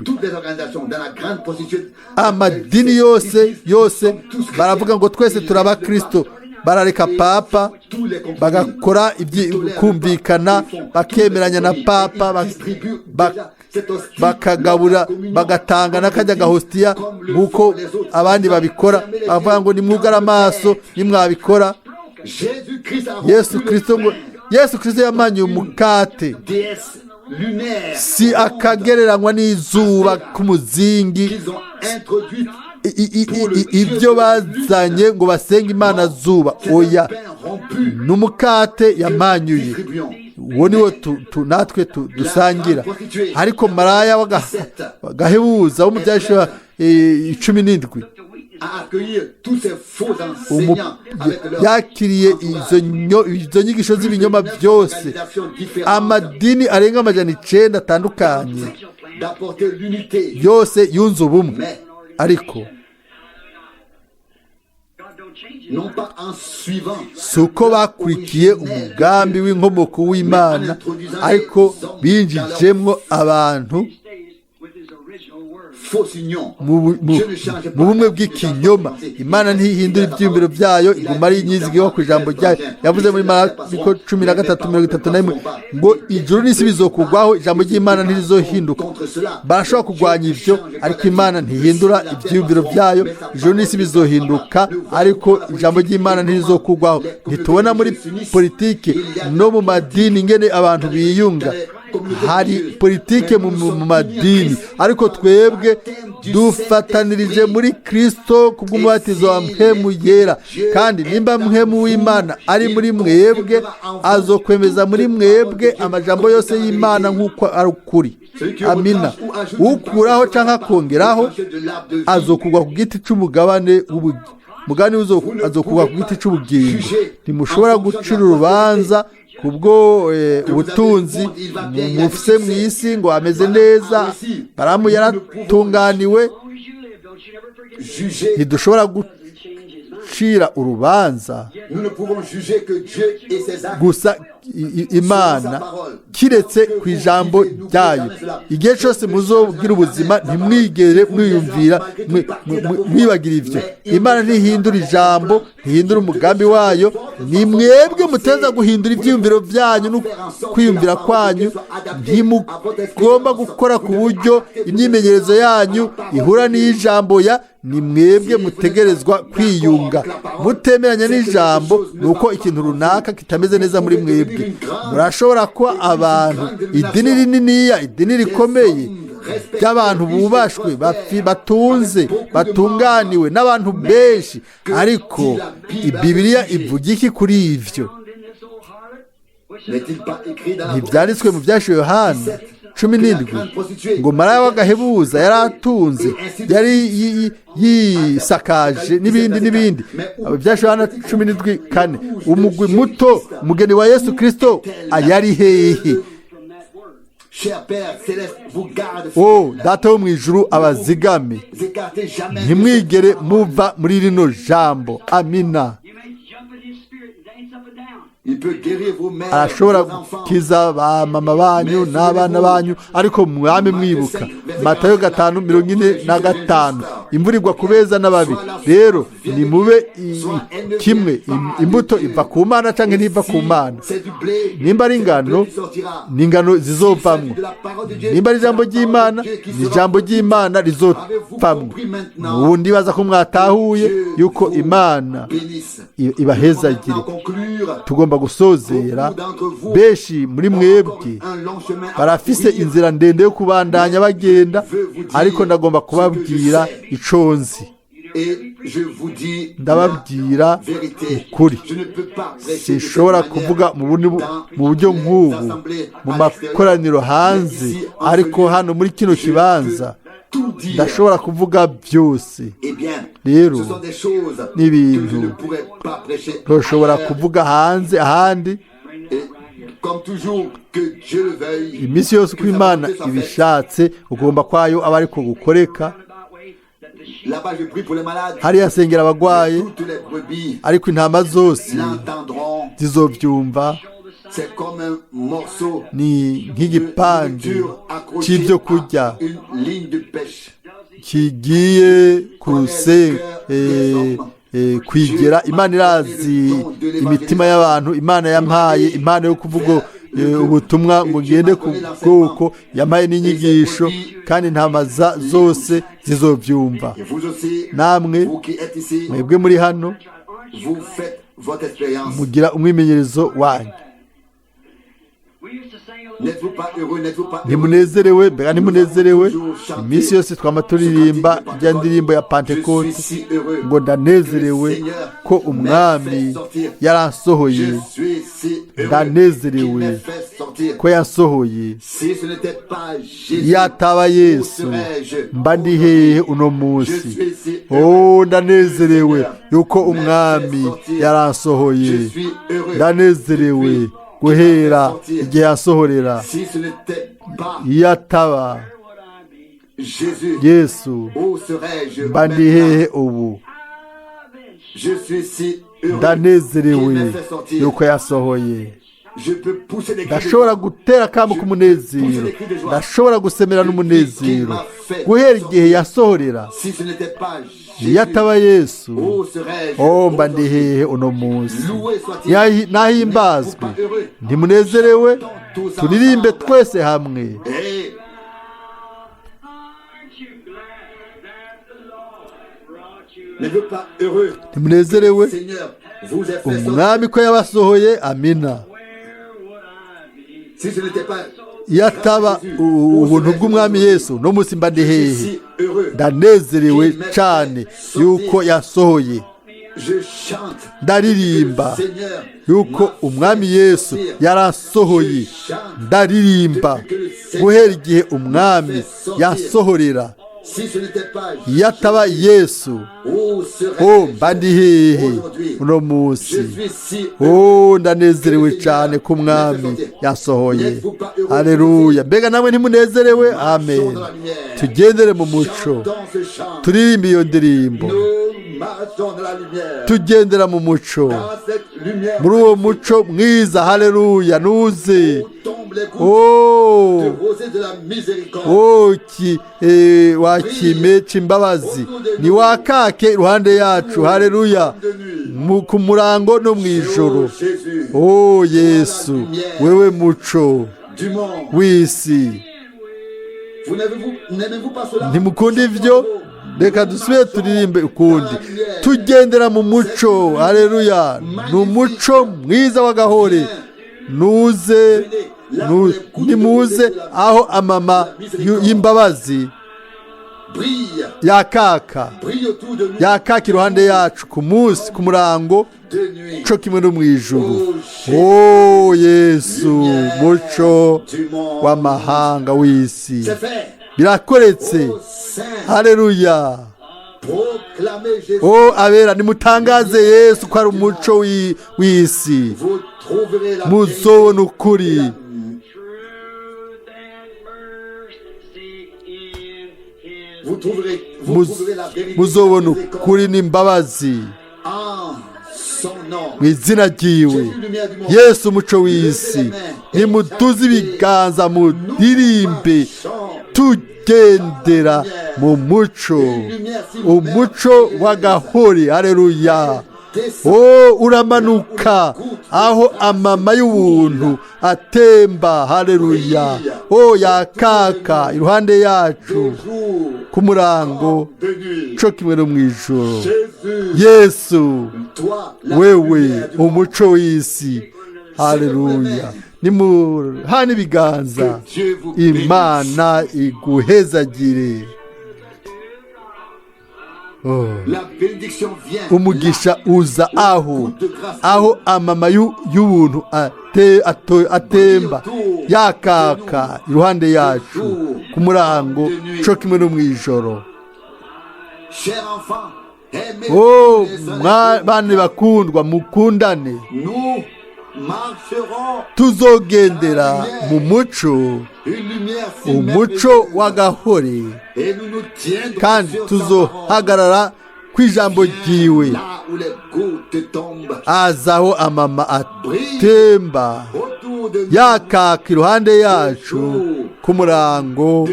Speaker 3: Amadini yose yose baravuga ngo: "Twese turaba Kristo." Barareka papa, bagakora kumvikana, bakemeranya na papa, bakagabura, bagatanga n'akajya gahositiya nk'uko abandi babikora. Bavuga ngo: "Nimwugare amaso nimwabikora." Yesu Kirisito ngo, Yesu Kirisito yamanyuye umukate, si akagereranywa n'izuba k'umuzingi, ibyo bazanye ngo basenge imana zuba. Oya, n'umukate yamanyuye, uwo niwo natwe dusangira. Ariko maraya w'agahebuza wo mu byashyira 17 yakiriye izo nyigisho z'ibinyoma byose. Amadini arenga 900 atandukanye yose yunze ubumwe, ariko si uko bakurikiye umugambi w'inkomoko w'Imana, ariko binjijemwo abantu mu bumwe bw'ikinyoma. Imana ntihindura ibyiyumviro byayo, iguma ari inyizigiho ku ijambo ryayo. Yavuze muri Mariko 13:31 ngo: "Ijuru n'isi bizokugwaho, ijambo ry'Imana ntirizohinduka." Barashobora kurwanya ibyo, ariko Imana ntihindura ibyiyumviro byayo. Ijuru n'isi bizohinduka, ariko ijambo ry'Imana ntirizokugwaho. Ntitubona muri politiki no mu madini ingene abantu biyunga? Hari politike mu madini, ariko twebwe dufatanirije muri Kirisito kubw'umubatizo wa Mpwemu Yera. Kandi nimba Mpwemu w'Imana ari muri mwebwe, azokwemeza muri mwebwe amajambo yose y'Imana nk'uko ari ukuri. Amina. Ukuraho cyangwa akongeraho azokugwa ku giti cy'umugabane w'ubugingo, azokugwa ku giti cy'ubugingo. Ntimushobora gucira urubanza kubwo ubutunzi mufise mu isi ngo ameze neza. Baramu yaratunganiwe. Ntidushobora gucira urubanza gusa Imana kiretse ku ijambo ryayo. Igihe cyose muzobwira ubuzima, ntimwigere mwiyumvira mwibagira ibyo. Imana ntihindura ijambo, ntihindura umugambi wayo. Ni mwebwe muteza guhindura ibyiyumviro byanyu no kwiyumvira kwanyu. Ntimugomba gukora ku buryo imyimenyerezo yanyu ihura n'ijambo ya ni mwebwe mutegerezwa kwiyunga. Mutemeranya n'ijambo, ni uko ikintu runaka kitameze neza muri mwebwe. Murashobora kuba abantu idini rininiya, idini rikomeye. by'abantu bubashwe batunze batunganiwe n'abantu benshi, ariko Bibiliya ivuga iki kuri ivyo? Ntibyanditswe mu byashiwe Yohana 17 ngo maraya w'agahebuza yari atunze, yari yisakaje n'ibindi n'ibindi. Ibyashiwe Yohana 17:4. Umugwi muto, umugeni wa Yesu Kristo yari hehe? O Data wo mu ijuru abazigame, ntimwigere muva muri rino jambo. Amina. Arashobora gukiza ba mama banyu n'abana banyu, ariko mwame mwibuka Matayo 5:45, imvura igwa ku beza n'ababi. Rero nimube kimwe, imbuto iva ku Mana cyangwa ntiva ku Mana. Nimba ari ingano, ni ingano zizovamwo. Nimba ari ijambo ry'Imana, ni ijambo ry'Imana rizovamwo. Ubu ndibaza ko mwatahuye yuko Imana ibahezagire. Tugomba gusozera. Benshi muri mwebwe barafise inzira ndende yo kubandanya bagenda, ariko ndagomba kubabwira ico nzi. Ndababwira ukuri, sinshobora kuvuga mu buryo nk'ubu mu makoraniro hanze, ariko hano muri kino kibanza ndashobora kuvuga byose. Rero n'ibintu ntushobora kuvuga hanze ahandi. Iminsi yose uko Imana ibishatse, ugomba kwayo aba ariko gukoreka. Hariya asengera abagwaye, ariko intama zose zizobyumva. Ni nk'igipande cy'ibyo kurya kigiye kuruse kwigera. Imana irazi imitima y'abantu. Imana yampaye impano yo kuvuga ubutumwa ngo ngende ku bwoko, yampaye n'inyigisho, kandi intama zose zizobyumva. Namwe mwebwe muri hano mugira umwimenyerezo wanyu. Ntimunezerewe? Mbega ntimunezerewe? Iminsi yose twama turirimba ijya ndirimbo ya Pentekote ngo ndanezerewe ko umwami yaransohoye, ndanezerewe ko yansohoye. Yataba Yesu mba ndi hehe uno munsi? Oh, ndanezerewe yuko umwami yaransohoye, ndanezerewe guhera igihe yasohorera. Yataba Yesu mba ndi hehe ubu? Ndanezerewe yuko yasohoye. Ndashobora gutera akamo k'umunezero, ndashobora gusemera n'umunezero guhera igihe yasohorera. Yataba Yesu, oh mba ndi hehe uno munsi? Nahimbazwe. Ntimunezerewe? Turirimbe twese hamwe. Ntimunezerewe umwami ko yabasohoye? Amina. Yataba ubuntu bw'umwami Yesu, no munsi mba ndi hehe? Ndanezerewe cyane yuko yasohoye. Ndaririmba yuko umwami Yesu yaransohoye. Ndaririmba guhera igihe umwami yasohorera. Yataba Yesu, oh mba ndi hehe uno munsi? Oh, ndanezerewe cyane ko umwami yasohoye. Haleluya. Mbega namwe ntimunezerewe? Amen. Tugendere mu muco, turirimbe iyo ndirimbo, tugendera mu muco, muri uwo muco mwiza. Haleluya. Nuze oh wakime c'imbabazi ni wakake iruhande yacu. Haleluya. Ku murango no mu ijoro. Oh Yesu, wewe muco w'isi. Ntimukunda ivyo? Reka dusubire turirimbe ukundi. Tugendera mu muco. Haleluya. Ni umuco mwiza w'agahore. Nuze Nimuze aho amama y'imbabazi yakaka yakaka iruhande yacu ku munsi ku murango co kimwe no mu ijuru. O Yesu, muco w'amahanga w'isi, birakoretse. Haleluya! O abera, nimutangaze Yesu ko ari umuco w'isi, muzobona ukuri. Muzobona ukuri n'imbabazi mu izina ryiwe. Yesu umuco w'isi, nimuduze ibiganza mudirimbe tugendera mu muco, umuco w'agahori. Haleluya! O uramanuka aho amama y'ubuntu atemba. Haleluya! O yakaka iruhande yacu ku murango co kimwe no mu ijoro. Yesu, wewe umuco w'isi. Haleluya! Nimuhane ibiganza, Imana iguhezagire. Umugisha uza aho amama y'ubuntu atemba yakaka iruhande yacu ku murango co kimwe no mu ijoro. O bana bakundwa, mukundane, tuzogendera mu muco, umuco w'agahore, kandi tuzohagarara ku ijambo ryiwe. Azaho amama atemba yakaka iruhande yacu ku murango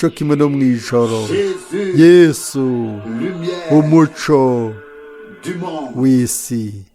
Speaker 3: co kimwe no mu ijoro. Yesu, umuco w'isi.